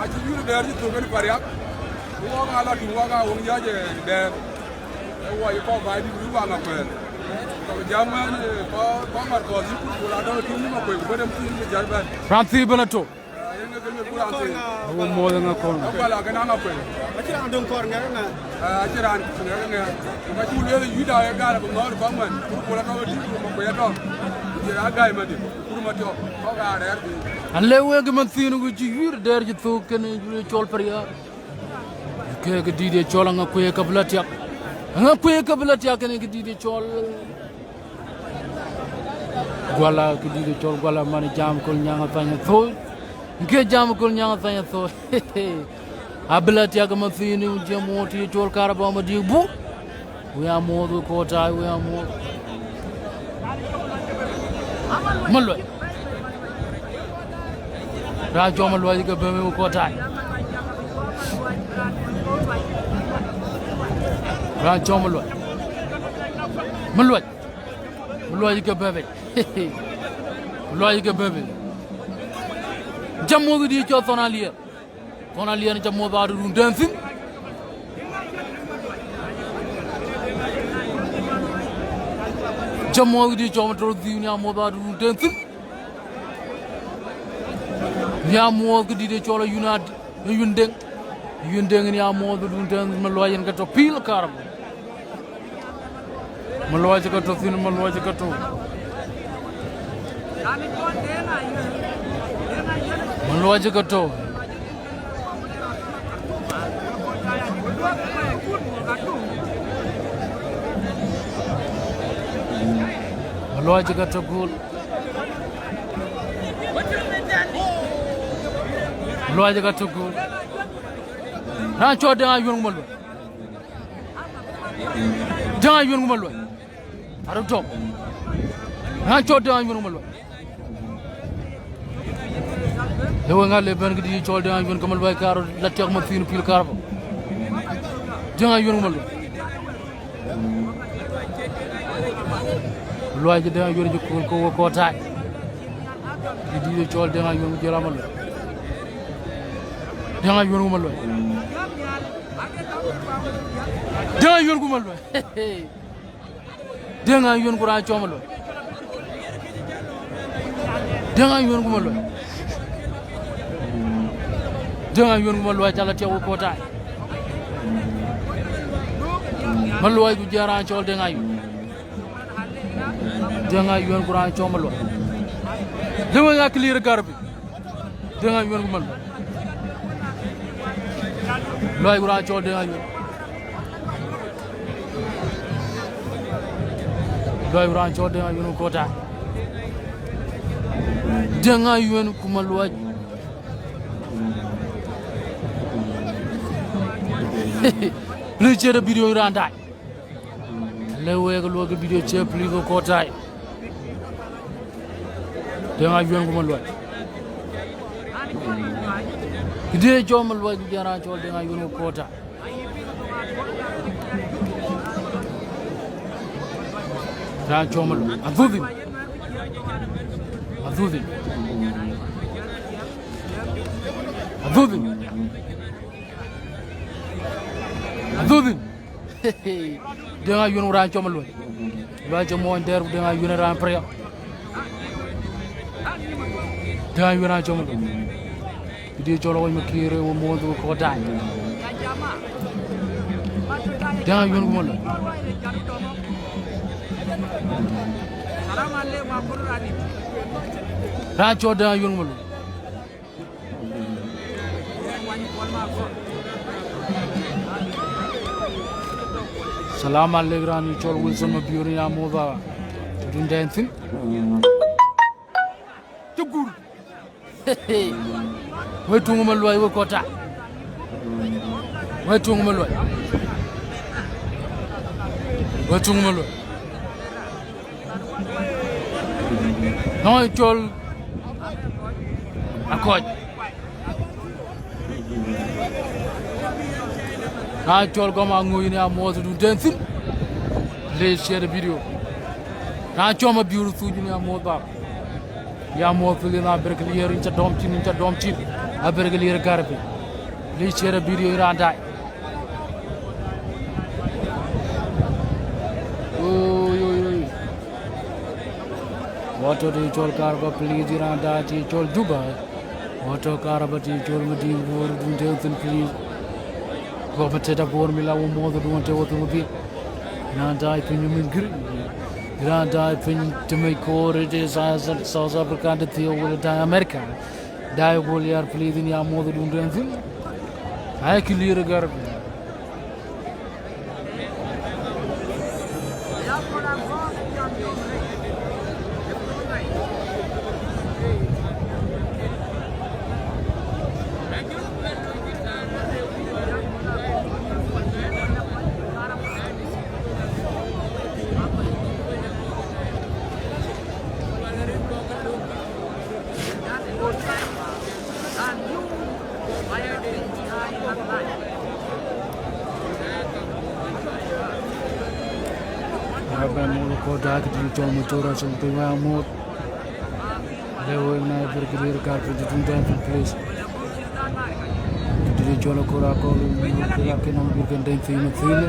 Acï yïn dɛɛr cï thök ënë Pariak. Wok aa la tïŋ wok aa wok yäc ë dɛɛr. Ë wok yï kɔ̈u baai dït wïï waŋ akuɛɛr. Kɔ̈u jam wën, ë, kɔ̈u, kɔ̈u mat kɔ̈u yï kut ku la tɔ̈ tïŋ yï Makuei ku bï dem thïn bï jäl bɛ̈n. Raan thii bï la tök. Yen ke kek kul raan thii. Awo muɔ̈th ë ŋa kɔn? Aguala ke naŋ akuɛɛr. Acï raan döŋ kɔɔr ŋɛk ë ŋa? Aa, acï raan ŋɛk ë ŋa? Ka cuk lueel yïda ye gaar abï ŋɔ̈ɔ̈r kɔ̈k man, kur kul atɔ̈ ë tïŋ, kur Makuei atɔ̈. Ku jël a gäi madï, kur Matiɔp, kɔ̈k aa rɛɛr piny. Alë wek ë man thiin ku cï yïr dɛɛr cï thök kënë cɔl Pariak. Ke kë dït ye cɔl Aŋakuei ka bï la tiak. Aŋakuei ka bï la tiak kënë kë dït ye cɔl Guala, kë dït ye cɔl Guala man jam Kol Nyaŋ Athany Athoi. Ke jam Kol Nyaŋ Athany Athoi. Abï la tiak ë man thiin, jam wot ye cɔl Karabau Madiŋ Buk. Wek amuɔ̈th wek kɔc taai, wek amuɔ̈th. Maluac. Raan cɔl Maluac ke bɛ̈n wek kɔc taai. Raan cɔl Maluac. Maluac. Maluac ke bɛ̈n wek. Maluac ke bɛ̈n wek. Jam muɔ̈th dït cɔl Thɔn Aliɛr. Thɔn Aliɛr ca muɔ̈th adu run tɛ̈n thïn. Ca muɔ̈th dït cɔl Mator Dhiu, nya muɔ̈th adu run tɛ̈n thïn. Nya muɔ̈th kë dït ye cɔl Ayun Ad-, Ayun Deŋ. Ayun Deŋ nya muɔ̈th adu run tɛ̈n thïn, Maluac yen ke tɔ̈ pïl Karabau. Maluac ka tɔ̈ thïn, Maluac ka tɔ̈. Maluac ka tɔ̈. Maluac ka tɔ̈ göl. Maluac ka tɔ̈ göl. Raan cɔl Deŋ Ayuën ku Maluac. Deŋ Ayuën ku Maluac. Aröt tɔ̈. Raan cɔl Deŋ Ayuën ku Maluac. Lëu ë ŋa le bɛ̈n kë dït cɔl Deŋ Ayuën ke Maluac, karou la tiak man thiin pïl Karabau. Deŋ Ayuën ku Maluac. Maluac cï Deŋ Ayuën cï kööl ke wek kɔc taai. Kë dït cɔl Deŋ Ayuën ku jɔl a Maluac. Deŋ Ayuën ku Maluac. Deŋ Ayuën ku Maluac. Deŋ Ayuën ku raan cɔl Maluac. Deŋ Ayuën ku Maluac. Deŋ Ayuën ku Maluac ca la tiak wek kɔc taai. Maluac ku jɔl raan cɔl Deŋ Ayuën. Deŋ Ayuën ku raan cɔl Maluac. Lëu ë ŋa clear garbage. Deŋ Ayuën ku Maluac. Luac ku raan cɔl Deŋ Ayuën. Luac ku raan cɔl Deŋ Ayuën ku kɔc taai. Deŋ Ayuën ku Maluac. Please share the video raan daai. Le wek luɔ̈k video share, please, wek kɔc taai. Deŋ Ayuën ku Maluac. Këdï cɔl Maluac ku jɔl raan cɔl Deŋ Ayuen ë kɔ̈ɔ̈r tääu. Raan cɔl Maluac. Adhuth nhïïm. Adhuth nhïïm. Adhuth nhïïm. Adhuth nhïïm. Deŋ Ayuen ku raan cɔl Maluac. Luac cï muɔny dɛ̈ɛ̈r ku Deŋ Ayuen raan pria. Deŋ Ayuen raan cɔl Maluac. Këdï cɔl Awec Makir ë wo moth wo kɔ̈ɔ̈r daai. Deŋ Ayuen ku Maluac. Raan cɔl Deŋ Ayuen ku Maluac. Salam alek, raan ë cɔl Wilson Mabior ya moth aa tëdun dɛn thïn. Cï gur. Wek tuŋ Maluac, wek kɔ̈ɔ̈r tääu. Wek tuŋ Maluac. Wek tuŋ Maluac. Nɔŋ cɔl Akɔc. Raan cɔl Gɔm Aŋoc yïn ya moth tëdun dɛn thïn. Please share the video. Raan cɔl Mabior Thuc yïn ya moth baba. Ya moth, please, na ber ke lier, yïn ca dɔm cin, yïn ca dɔm cin. A ber ke lier Garbi. Please share the video, yïn raan daai. Oi, oi, oi. Wɔ tɔ̈ tëë cɔl Karaba, please, yïn raan daai tëë cɔl Juba. Wɔ tɔ̈ Karaba tëë cɔl Madiŋ Bor, tëdun tɛ̈ thïn, please. Gɔm tëda Bor Mila, wo moth tëdun tɛ̈ wo thïn wo dhil. Yïn raan daai piny mïth gïr. Yïn raan daai piny të mec koor, it is South Africa, të thiëëu wala daai America. Daai bol yar, please, yïn ya moth tëdun tɛ̈ thïn. Ai, clear Garbi. Aa bɛ̈n moth kɔ̈ɔ̈r daai, këdï cɔl Matora Col Piny wek aa moth. Lëu wek na ber ke lier Garbi tëdun dɛn thïn, please. Këdï cɔl Akɔ̈ɔ̈r Akɔ̈ɔ̈r, moth kɔ̈ɔ̈r akën nɔm bï kën dɛn thïn thïn.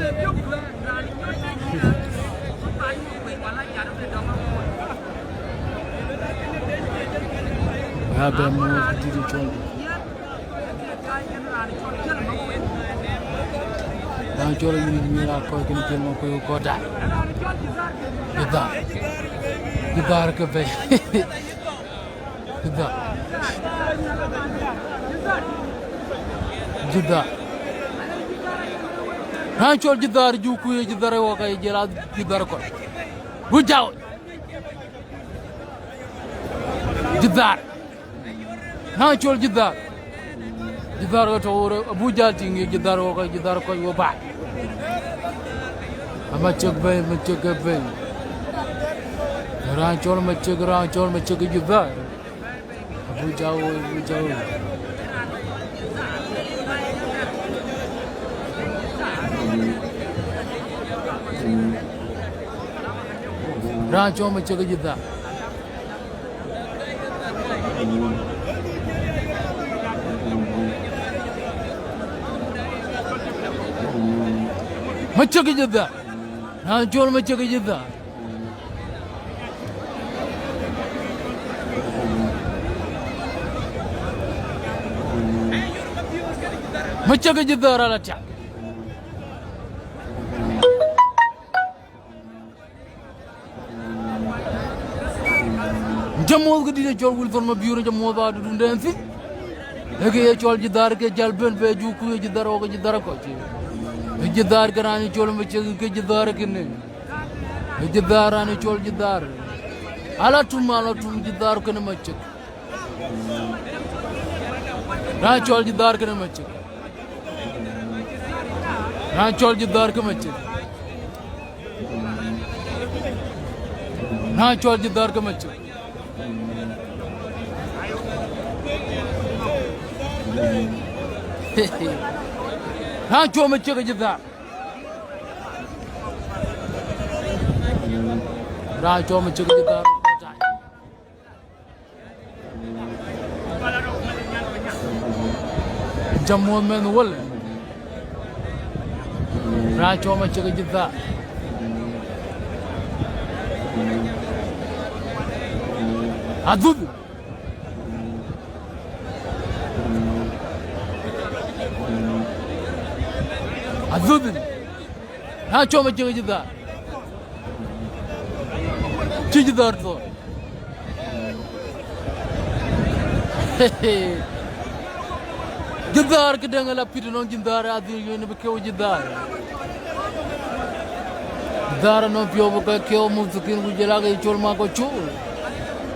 Aa bɛ̈n moth këdï cɔl. Raan cɔl Ayuen Miir Akɔ̈ɔ̈r kën cïn mɔ̈k kɔc kɔ̈ɔ̈r daai. Jidhar. Jidhar ke bɛ̈i. Jidhar. Jidhar. Raan cɔl Jidhar, juk ku ye Jidhar wɔ ka ye jël a Jidhar kɔc. Wïc jawë. Jidhar. Na cɔl Jidhar. Jidhar ke tɔ̈ ɣöt, abuk jäl tïŋ ye Jidhar wɔ ka Jidhar kɔc wɔ baai. Amacek bɛ̈i, Macek ke bɛ̈i. Raan cɔl Macek, raan cɔl Macek Jidhar. Abuk jäl ɣöt, abuk jäl ɣöt. Raan cɔl Macek Jidhar. Macek Jidhar. Raan cɔl Macek Jidhar. Macek Jidhar ala tiak. Jam moth këdït ë cɔl Wilson Mabior, jam moth aa tëdun dɛn thïn. Ee kë ye cɔl Jidhar ke jäl bɛ̈n bɛ juk ku ye Jidhar wɔ ke Jidhar kɔc. Ee Jidhar ke raan cɔl Macek ke Jidhar kënë. Ee Jidhar raan cɔl Jidhar. Ala tum, ala tum Jidhar kënë Macek. Raan cɔl Jidhar kënë Macek. Raan cɔl Jidhar ke Macek. Raan cɔl Jidhar ke Macek. Raan cuɔm ë cïk ë jï dhar. Raan cuɔm ë cïk ë jï dhar. Jam muɔ̈th mɛnh wël. Raan cuɔm ë cïk ë jï dhar. Adhuth. Adhuth. Na cuɔm ë cïk ë jï dhar. Cï jï dhar thou. Jï dhar këdäŋ ë la pit ënɔŋ jï dhar adhil yöny bï keu jï dhar. Jï dhar ënɔŋ piɔ̈u bï kɔc keu muthikin ku jël ake col mak kɔc col.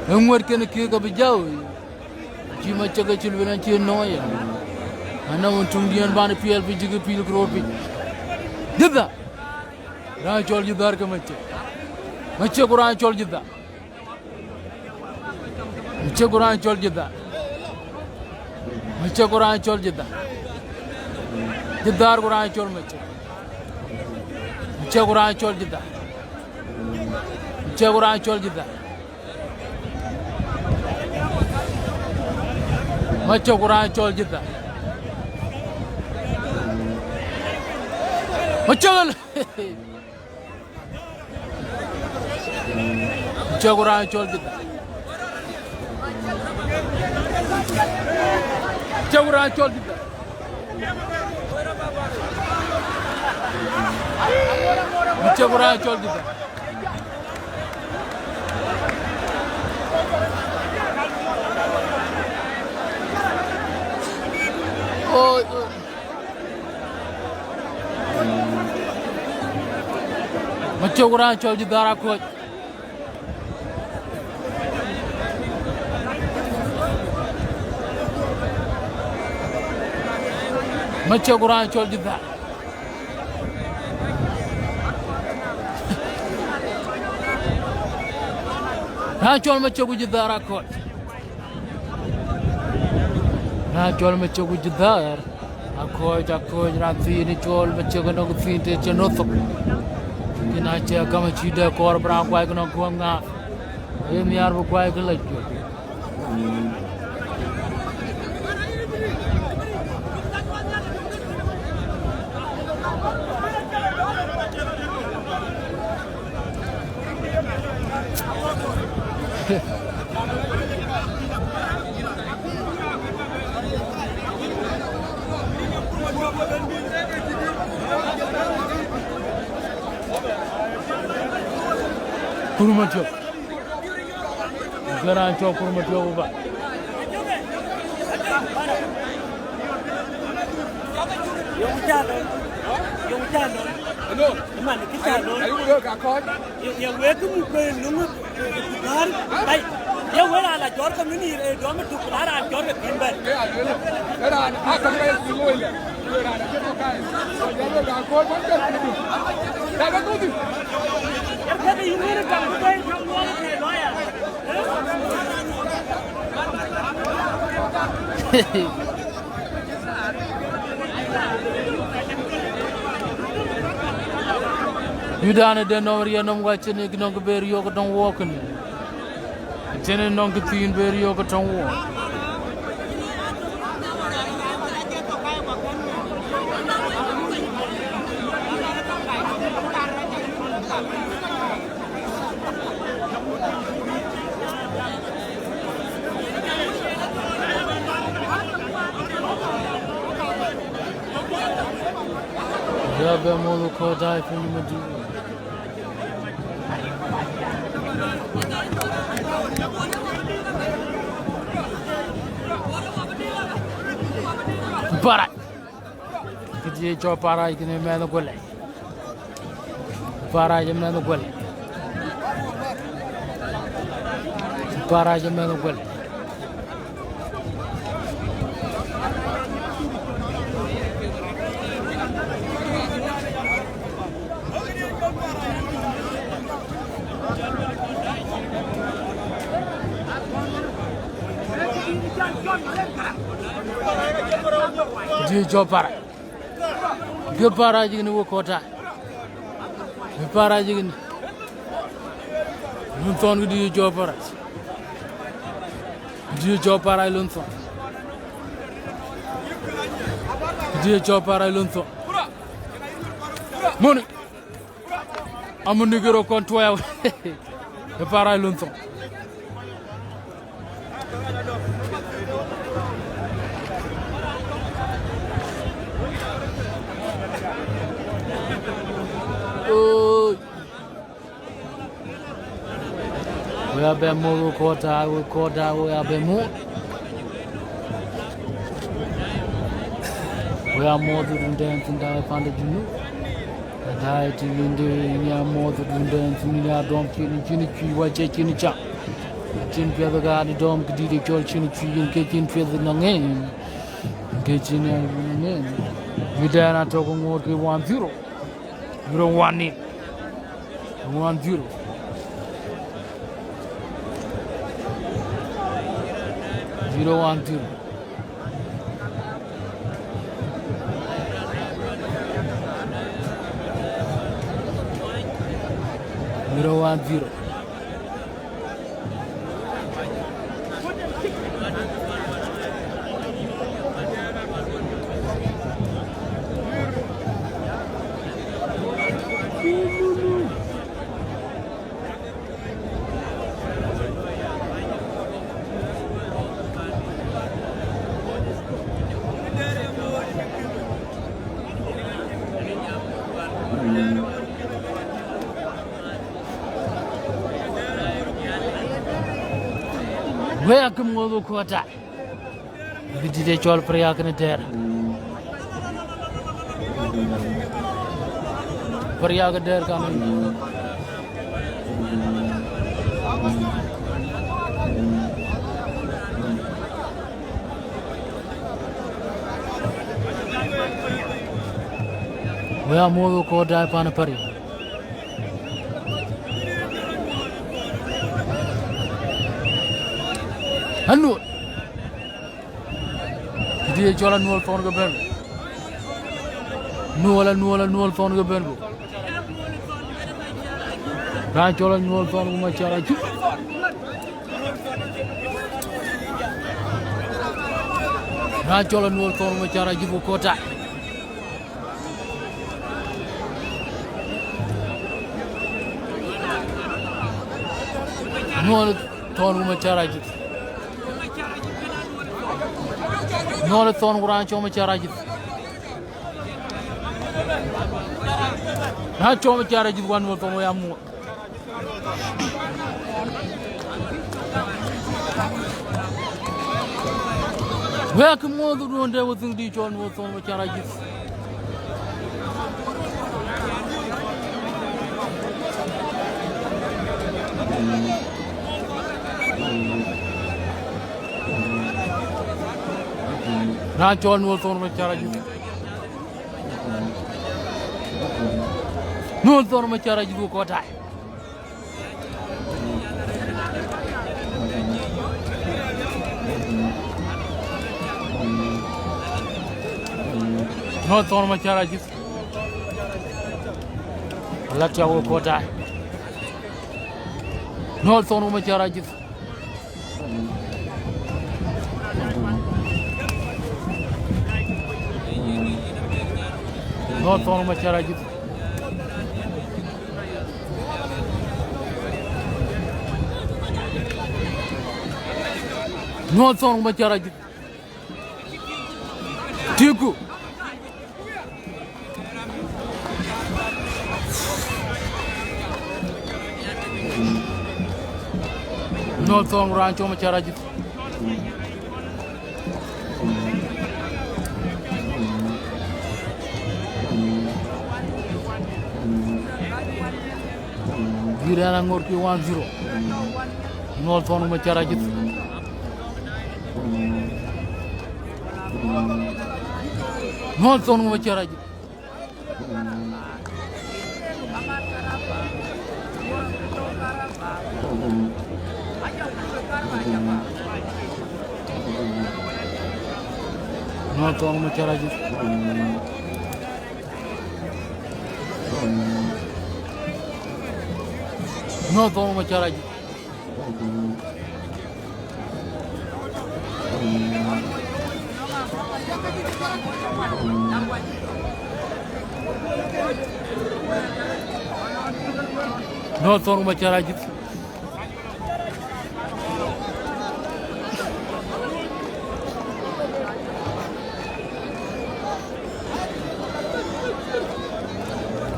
Ë ŋuɛ̈t kën kï ke bï jäu. Cï macek acï lueel an cï nɔɔc ya. Anɔŋ wën tuŋdiɛn ban ë piɛl piny cï ke pil ke röör piny. Jï dhar. Raan cɔl jï dhar ke macek. Macek ku raan cɔl jï dhar. Macek ku raan cɔl jï dhar. Macek ku raan cɔl jï dhar. Jï dhar ku raan cɔl macek. Macek ku raan cɔl jï dhar. Macek ku raan cɔl jï dhar. Macek ku raan cɔl jï dhar. Macek. Macek ku raan cɔl jï dhar. Macek ku raan cɔl jï dhar. Macek ku raan cɔl jï dhar. Oi, oi. Macek ku raan cɔl jï dhar akɔc. Macek ku raan cɔl jï dhar. Raan cɔl macek ku jï dhar akɔc. Raan cɔl macek ku jï dhar. Akɔc, akɔc, raan thiin cɔl macek ënɔŋ thiin të cï nɔ̈k thok. Kën acï gam acï dɛ kɔɔr bï raan kuai ke nɔŋ kuɔŋ ŋaak. Ee nhiaar bï kuai ke la juɔ̈k. Kuruma cök. Ke raan cɔl Kuruma Tiɔp ba. Yöŋ cä lɔ. Yöŋ cä lɔ. Hello. Man, kë cä lɔ. Ayu, ayu, ka kɔc. Ye, ye wek kë muk kë nöŋ, eh, dhär. Ai, ye wek raan la jɔr ke mini, eh, dɔm tuk, la raan jɔr ke piny bɛ̈n. Ke ya luel. Ke raan, a ka ka ye piny woi le. Ke raan, ke ka ka ye. So, ye wek raan kɔc, man, ke piny. Ya ke tuthi. Ye ke yïn wek raan kɔc, man, ke lawyer. Yudan ë den nɔm riɛn nɔm wacin ë nɔŋ kë ber yök tɔŋ wɔɔk kënë. Cïn ë nɔŋ kë thiin ber yök tɔŋ wɔɔk. Ya bɛ mɔ̈th ë kɔc daai piny ë Madina. Para. Kë cï ye cɔl Parac kënë mɛnh ë Guël. Parac ë mɛnh ë Guël. Parac ë mɛnh ë Guël. Këdï cɔl Parac. Kë Parac kënë wek kɔc tääu. Kë Parac kënë. Lon Thɔn këdï cɔl Parac. Këdï cɔl Parac Lon Thɔn. Këdï cɔl Parac Lon Thɔn. Moni. Amu nigero kɔn tuɔɔc awë. Ë Parac Lon Thɔn. Oi. We abɛ moth wek kɔc tääu, wek kɔc tääu, we abɛ moth. We amoth run dɛn thïn da pande Junub. Daai tï yïndë, yïn ya moth run dɛn thïn, yïn ya dɔm cïn, cïn cuï wa cɛ cïn cak. Cïn piɛth ka ni dɔm këdït cɔl cïn cuï, yïn ke cïn piɛth nɔŋ en. Yïn ke cïn ya yïn nɔŋ en. Yï dɛn atɔ̈ ke ŋoot ke one zero. Zero one ni. One zero. Zero one zero. Zero one zero. Wek akï moth wek kɔc tääu. Këdït ë cɔl Pariak kënë dɛ̈ɛ̈r. Pariak ë dɛ̈ɛ̈r kanë. Wek amoth wek kɔc tääu pan Pariak. Anuɔl. Këdï ye cɔl Anuɔl Thɔn ke bɛ̈n. Anuɔl, Anuɔl, Anuɔl Thɔn ke bɛ̈n ku. Raan cɔl Anuɔl Thɔn ku Macar Ajuth. Raan cɔl Anuɔl Thɔn ku Macar Ajuth ku kɔc tääu. Anuɔl Thɔn ku Macar Ajuth. Anuɔl Thɔn ku raan cɔl Macar Ajuth. Raan cɔl Macar Ajuth ku Anuɔl Thɔn wek amoth. Wek akï moth duɔ̈n de wek thïn dï cɔl Anuɔl Thɔn Macar Ajuth. Raan cɔl Anuɔl Thɔn Macar Ajuth. Anuɔl Thɔn Macar Ajuth ku kɔc tääu. Anuɔl Thɔn Macar Ajuth. Ala tiak wek kɔc tääu. Anuɔl Thɔn Macar Ajuth. Anuɔl Thɔn Macar Ajuth. Anuɔl Thɔn Macar Ajuth. Tïŋku. Anuɔl Thɔn raan cɔl Macar Ajuth. Bï rɛ̈n aŋot kï one zero. Anuɔl Thɔn Macar Ajuth. Anuɔl Thɔn Macar Ajuth. Nɔ̈k thɔn Macar Ajïth. Nɔ̈k thɔn Macar Ajïth. Nɔ̈k thɔn Macar Ajïth.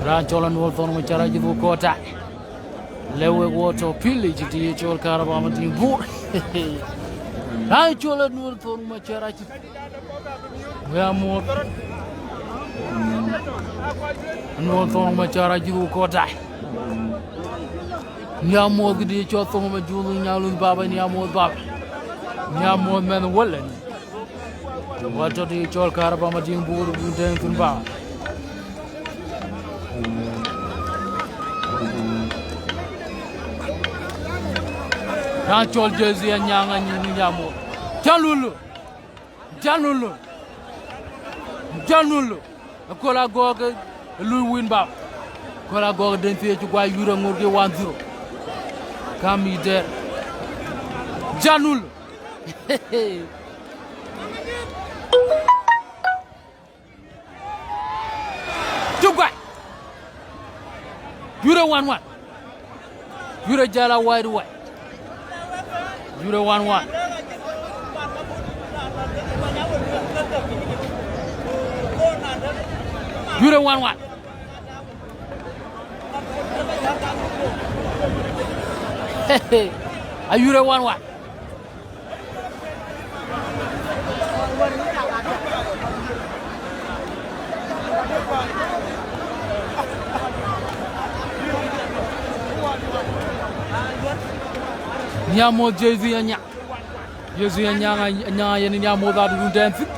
Raan cɔl Anuɔl Thɔn Macar Ajïth ku kɔɔr tai. Lëu wek wo tɔ̈ pilic të ye cɔl Karaba Madiŋ Bor. Raan cɔl Anuɔl Thɔn Macar Ajïth. Wek amuɔ̈th. Anuɔl Thɔn Macar Ajïth ku kɔɔr tai. Nhiam muɔ̈th këdï cɔl Thɔŋ Majuth, Nyaluth Baba, nhiam muɔ̈th Baba. Nhiam muɔ̈th mɛnh wälën. Wä tɔ̈ të cɔl Karaba Madiŋ Bor, bï dɛ̈ŋ thïn Baba. Raan cɔl Jezi Anyaŋ, anyin nhiam muɔ̈th. Cä lulu. Janulu. Janulu. Aköl Agɔ̈k ë lui win bap. Aköl Agɔ̈k den thiëëc cï guai yur aŋoot ke one zero. Kam yï dɛ̈r. Janulu. Cuk guai. Yurë one one. Yurë jala wide wide. Yurë one one. Yurë one one. Ayurë one one. Nhiam muɔ̈th Jezi Anyaŋ. Jezi Anyaŋ, Anyaŋ yen nhiam muɔ̈th adun dɛ̈n thïn.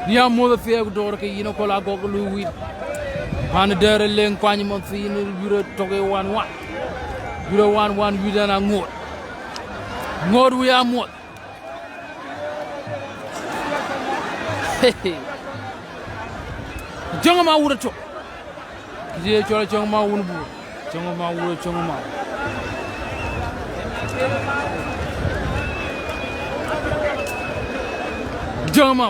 Nhiam muɔ̈th athiɛɛk dɔ̈ɔ̈r ke yïn Aköl Agɔ̈k lui win. Man dɛ̈r ë leŋ kuany man thïn, yurë tök ë one one. Yurë one one, yurë dɛ̈n aŋoot. Ŋoot wï amuɔ̈th. Cäŋ ma wut atök. Kë ye cɔl cäŋ ma wun bur. Cäŋ ma wut, cäŋ ma. Cäŋ ma.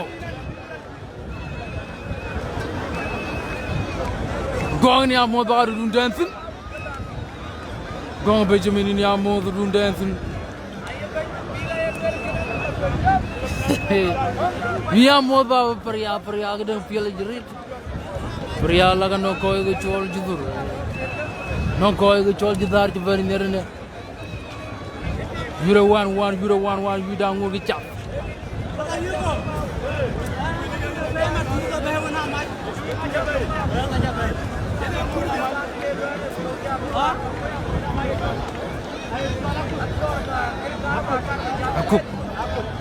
Gɔ̈k nhiam muɔ̈th bä röt dun dɛ̈n thïn. Gɔ̈k Benjamin nhiam muɔ̈th röt dun dɛ̈n thïn. Nhiam muɔ̈th bä Pria, Pria këdäŋ piɛl jï rït. Pria lak anɔŋ kɔc ke cɔl jï dhur. Nɔŋ kɔc ke cɔl jï dhär cï bɛ̈n nhiɛ̈r ënë. Yurë one one, yurë one one, yurë aŋoot ke cath. Akuk.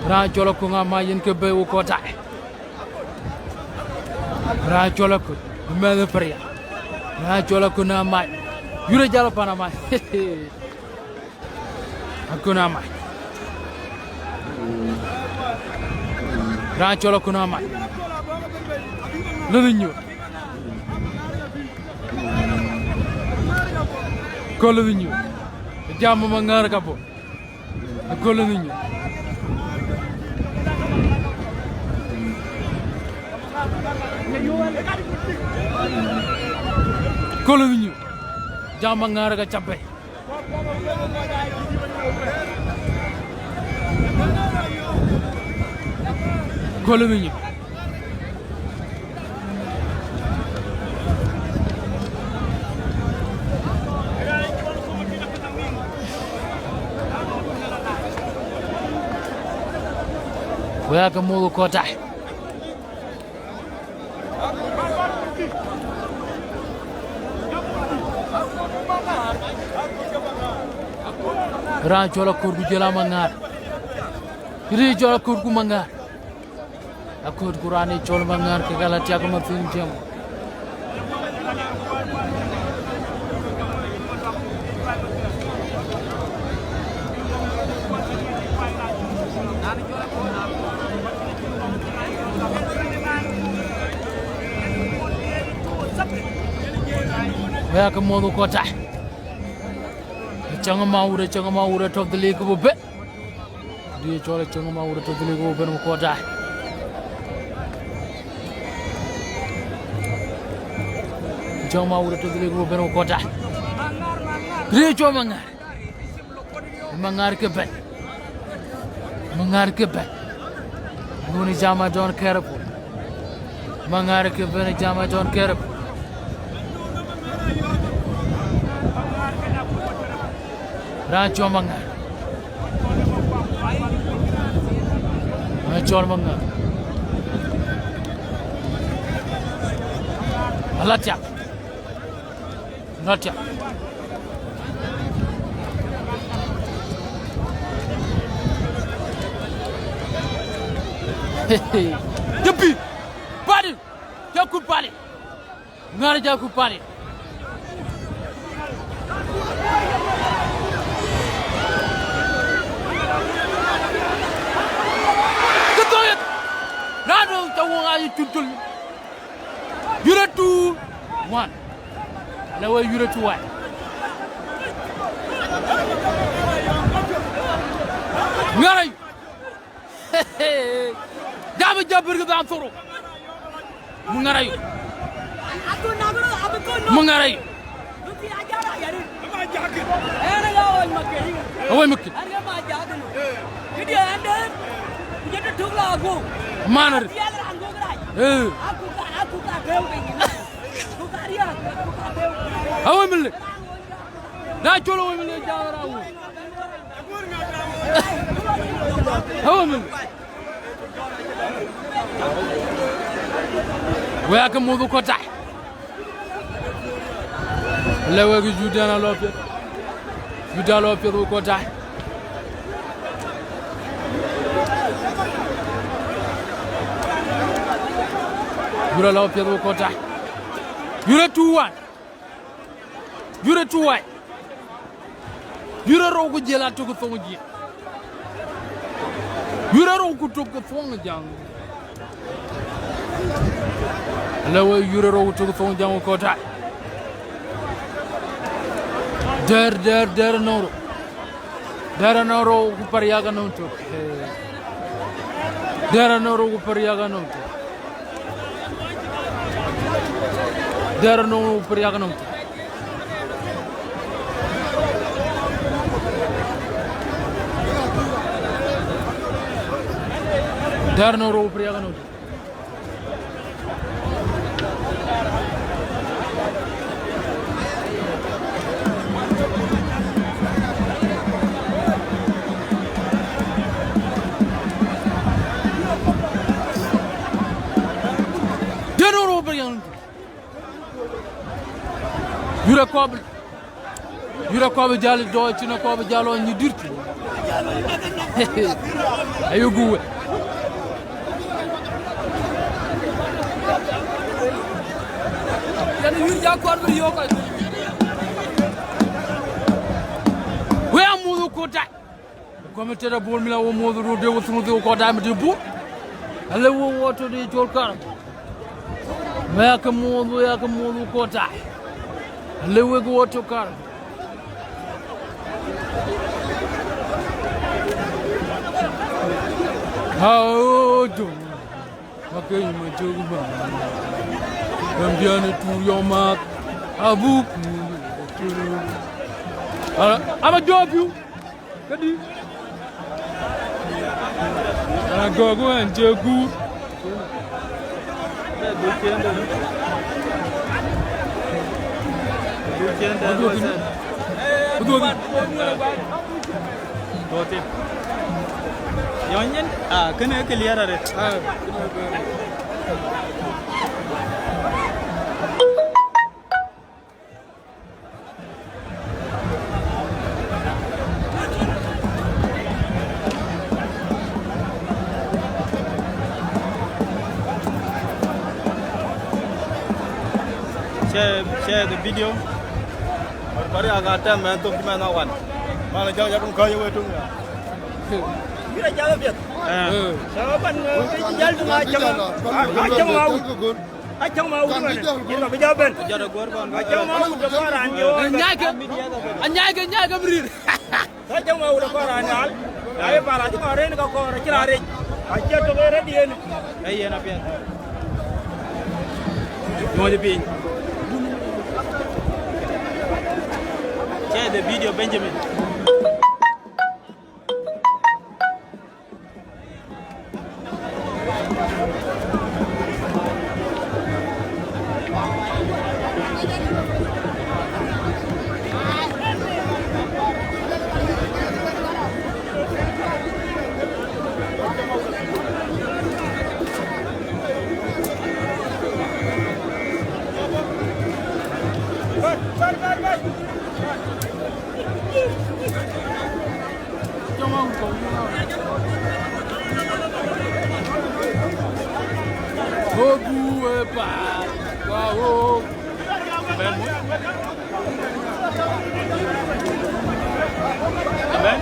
Raan cɔl Akuŋ Amac yen ke bɛ̈i wek kɔc tai. Raan cɔl Akut, mɛnh Pria. Raan cɔl Akun Amac. Yurë jal pan Amac. Akun Amac. Raan cɔl Akun Amac. Lëdhi nyuur. Köl lëdhi nyuur. Jam ma ŋäär ka bɔ̈. Köl lëdhi nyuur. Köl lëdhi nyuur. Jam ma ŋäär ka cap bɛ̈i. Köl lëdhi nyuur. Wek aake muɔ̈th kɔc tai. Raan cɔl Akut ku jɔl a Maŋäär. Këdï cɔl Akut ku Maŋäär. Akut ku raan ë cɔl Maŋäär ke ka la tiak ma thïn tiɛm. Wek ke muɔ̈th wek kɔc tɔ̈. Acäŋ Mawut, Acäŋ Mawut atɔ̈ dhil ke bï bɛ̈n. Dï cɔl Acäŋ Mawut atɔ̈ dhil ke bï bɛ̈n wek kɔc tɔ̈. Acäŋ Mawut atɔ̈ dhil ke bï bɛ̈n wek kɔc tɔ̈. Dï cɔl Maŋar. Maŋar ke bɛ̈n. Maŋar ke bɛ̈n. Dun jam, I don't care about. Maŋar ke bɛ̈n, jam, I don't care about. Raan cɔl Maŋar. Raan cɔl Maŋar. Ala tiak. Not yet. Japi. Pali. Jaku pali. Ŋar jaku pali. Ketoyet. Rado tawong ayu tuntul. Yure two one. Ala we yure two one. Ŋarai. Jabe jabir ke dan thoro. Mu ŋarai. Mu ŋarai. Awe mukit. Manar. Eh. Awe mille. Na colo we mille jara wo. Awe mille. We ake mudu kota. Lewe ki Judan alo piet. Judan alo piet wo kota. Yura alo piet wo kota. Yura two one. Yurë tuwai. Yurë rou ku jiël atök thoŋ jiël. Yurë rou ku tök thoŋ jaŋ. Ala we yurë rou ku tök thoŋ jaŋ kota. Der, der, der noro. Dɛ̈r anɔŋ rou ku pär yak anɔŋ tök. Dɛ̈r anɔŋ rou ku pär yak anɔŋ tök. Dɛ̈r anɔŋ rou ku pär yak anɔŋ tök. Dɛ̈r anɔŋ rou ku pär yak anɔŋ tök. Yurë kɔ̈p. Yurë kɔ̈p jäl dɔɔc, cïn kɔ̈p jäl ɣɔn nyï dït. Ayo guwe. Yɛn yur ja kɔɔr bï yök kɔc. We amuth kota. Kɔm tëda bol mila wo muɔth run de wo thun de wo kɔda mi de bol. Ale wo wo to de chol kar. Me ake muɔth, we ake muɔth wo kota. Ale we wo to kar. Hao do. Makeny ma jog ba. Bam diane tur yo mat. Abuk. Ala, aba job you. Kadi. Agɔk wën cï guur. Adhuɔ̈k thïn. Adhuɔ̈k thïn. Adhuɔ̈k thïn. Yɔn nyin, ah, kënë kë liɛɛr arëët. Ah, kënë kë liɛɛr arëët. Share, share the video. Bari aga tem mɛn thok mɛn awan. Mana jang yakun ka yewe tung ya. Kira jang biat. Eh. Sababan, eh, jal tung a jang. A jang a. Acäŋ ma wut mɛn, yïn ma bï jɔ bɛ̈n. Acäŋ ma wut de kɔɔr raan jɔ. Anyaike, anyaike, anyaike mïrïr. Acäŋ ma wut de kɔɔr raan nyal. Ai para cï kɔɔr rëën ke kɔɔr, acï raan rec. Acie tök ë rëëdiɛn. Ee yen apiɛth. Nyuɔɔc piny. Share the video, Benjamin. Obu e pa wa o. Ben. Ben.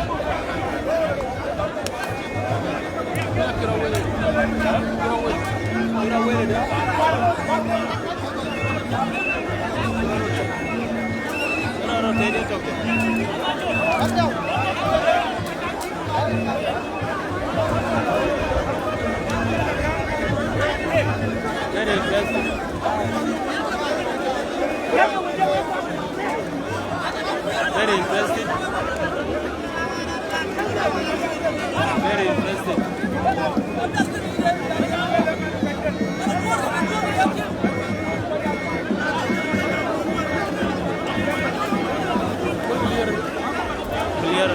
Very interesting. Very interesting. Very interesting. Clear.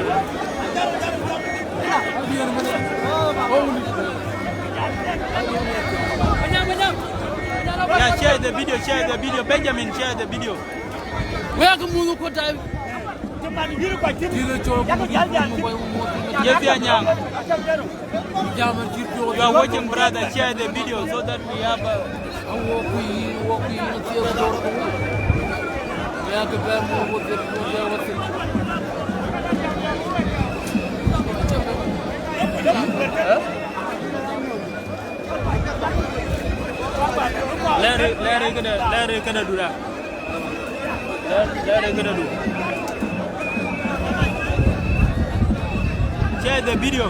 Yeah, share the video, share the video. Benjamin, share the video. Wek mudhu ku tai. Ye bia nyang. You are watching, brother, share the video so that we have a Larry, Larry, kënë, Larry, kënë dura. Larry, kënë du. Share the video.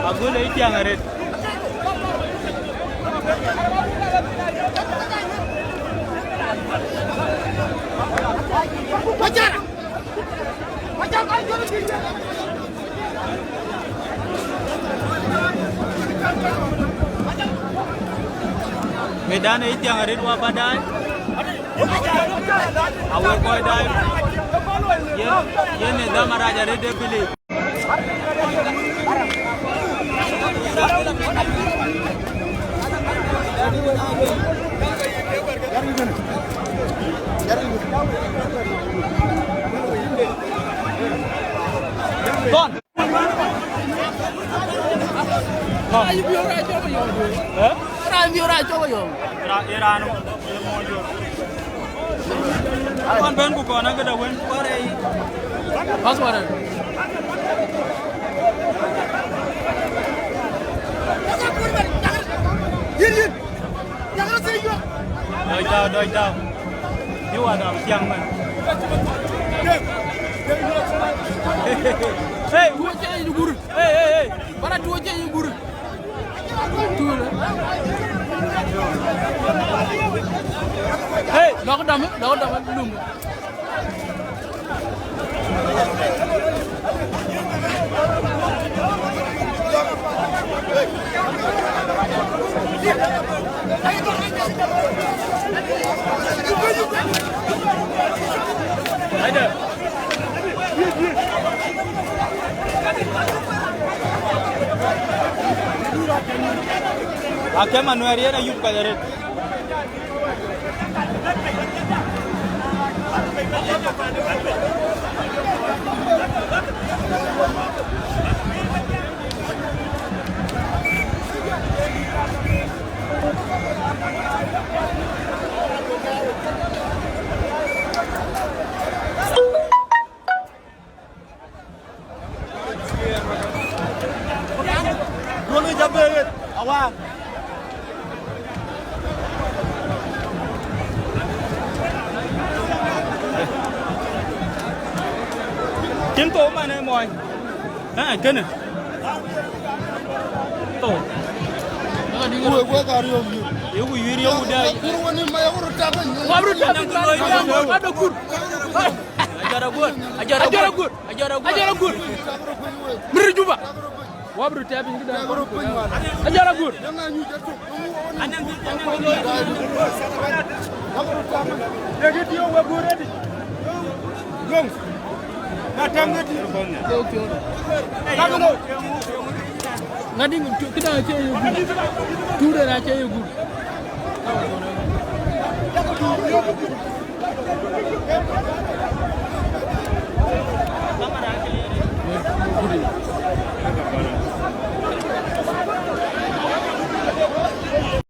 Agule itiang aret. Medan itiang aret wa badai. Awek kɔc dai. Yen, yen nidham arac arët ë piliu. Thɔn. Raan bï ora cɔk yɔm. Eh? Raan bï ora cɔk yɔm. Ra-, ë raan ë mɔc jɔt. Kɔn bɛ̈n ku kɔn akëda wën. Password. Dɔc tääu, dɔc tääu. You are the young man. Hey, tuɔc ë yï gur. Hey, hey, hey. Bana tuɔc ë yï gur. Hey, lɔk dam, lɔk dam lum. Akë Manuɛɛr yen ayup kɔc arëët. Yen thou man ë mɔny. Aa, kënë. Thou. Wek, wek ka riɔ̈ɔ̈k yï. Yeku yuiir, yeku dai. Kur wën ma yeku röt tak. Wap röt tak. Ajɔt aguɔ̈t. Ajɔt aguɔ̈t. Ajɔt aguɔ̈t. Ajɔt aguɔ̈t. Mir Juba. Wap röt tak piny këda. Ajɔt aguɔ̈t. Ŋadï, këda acie ye gut. Tuure acie ye gut.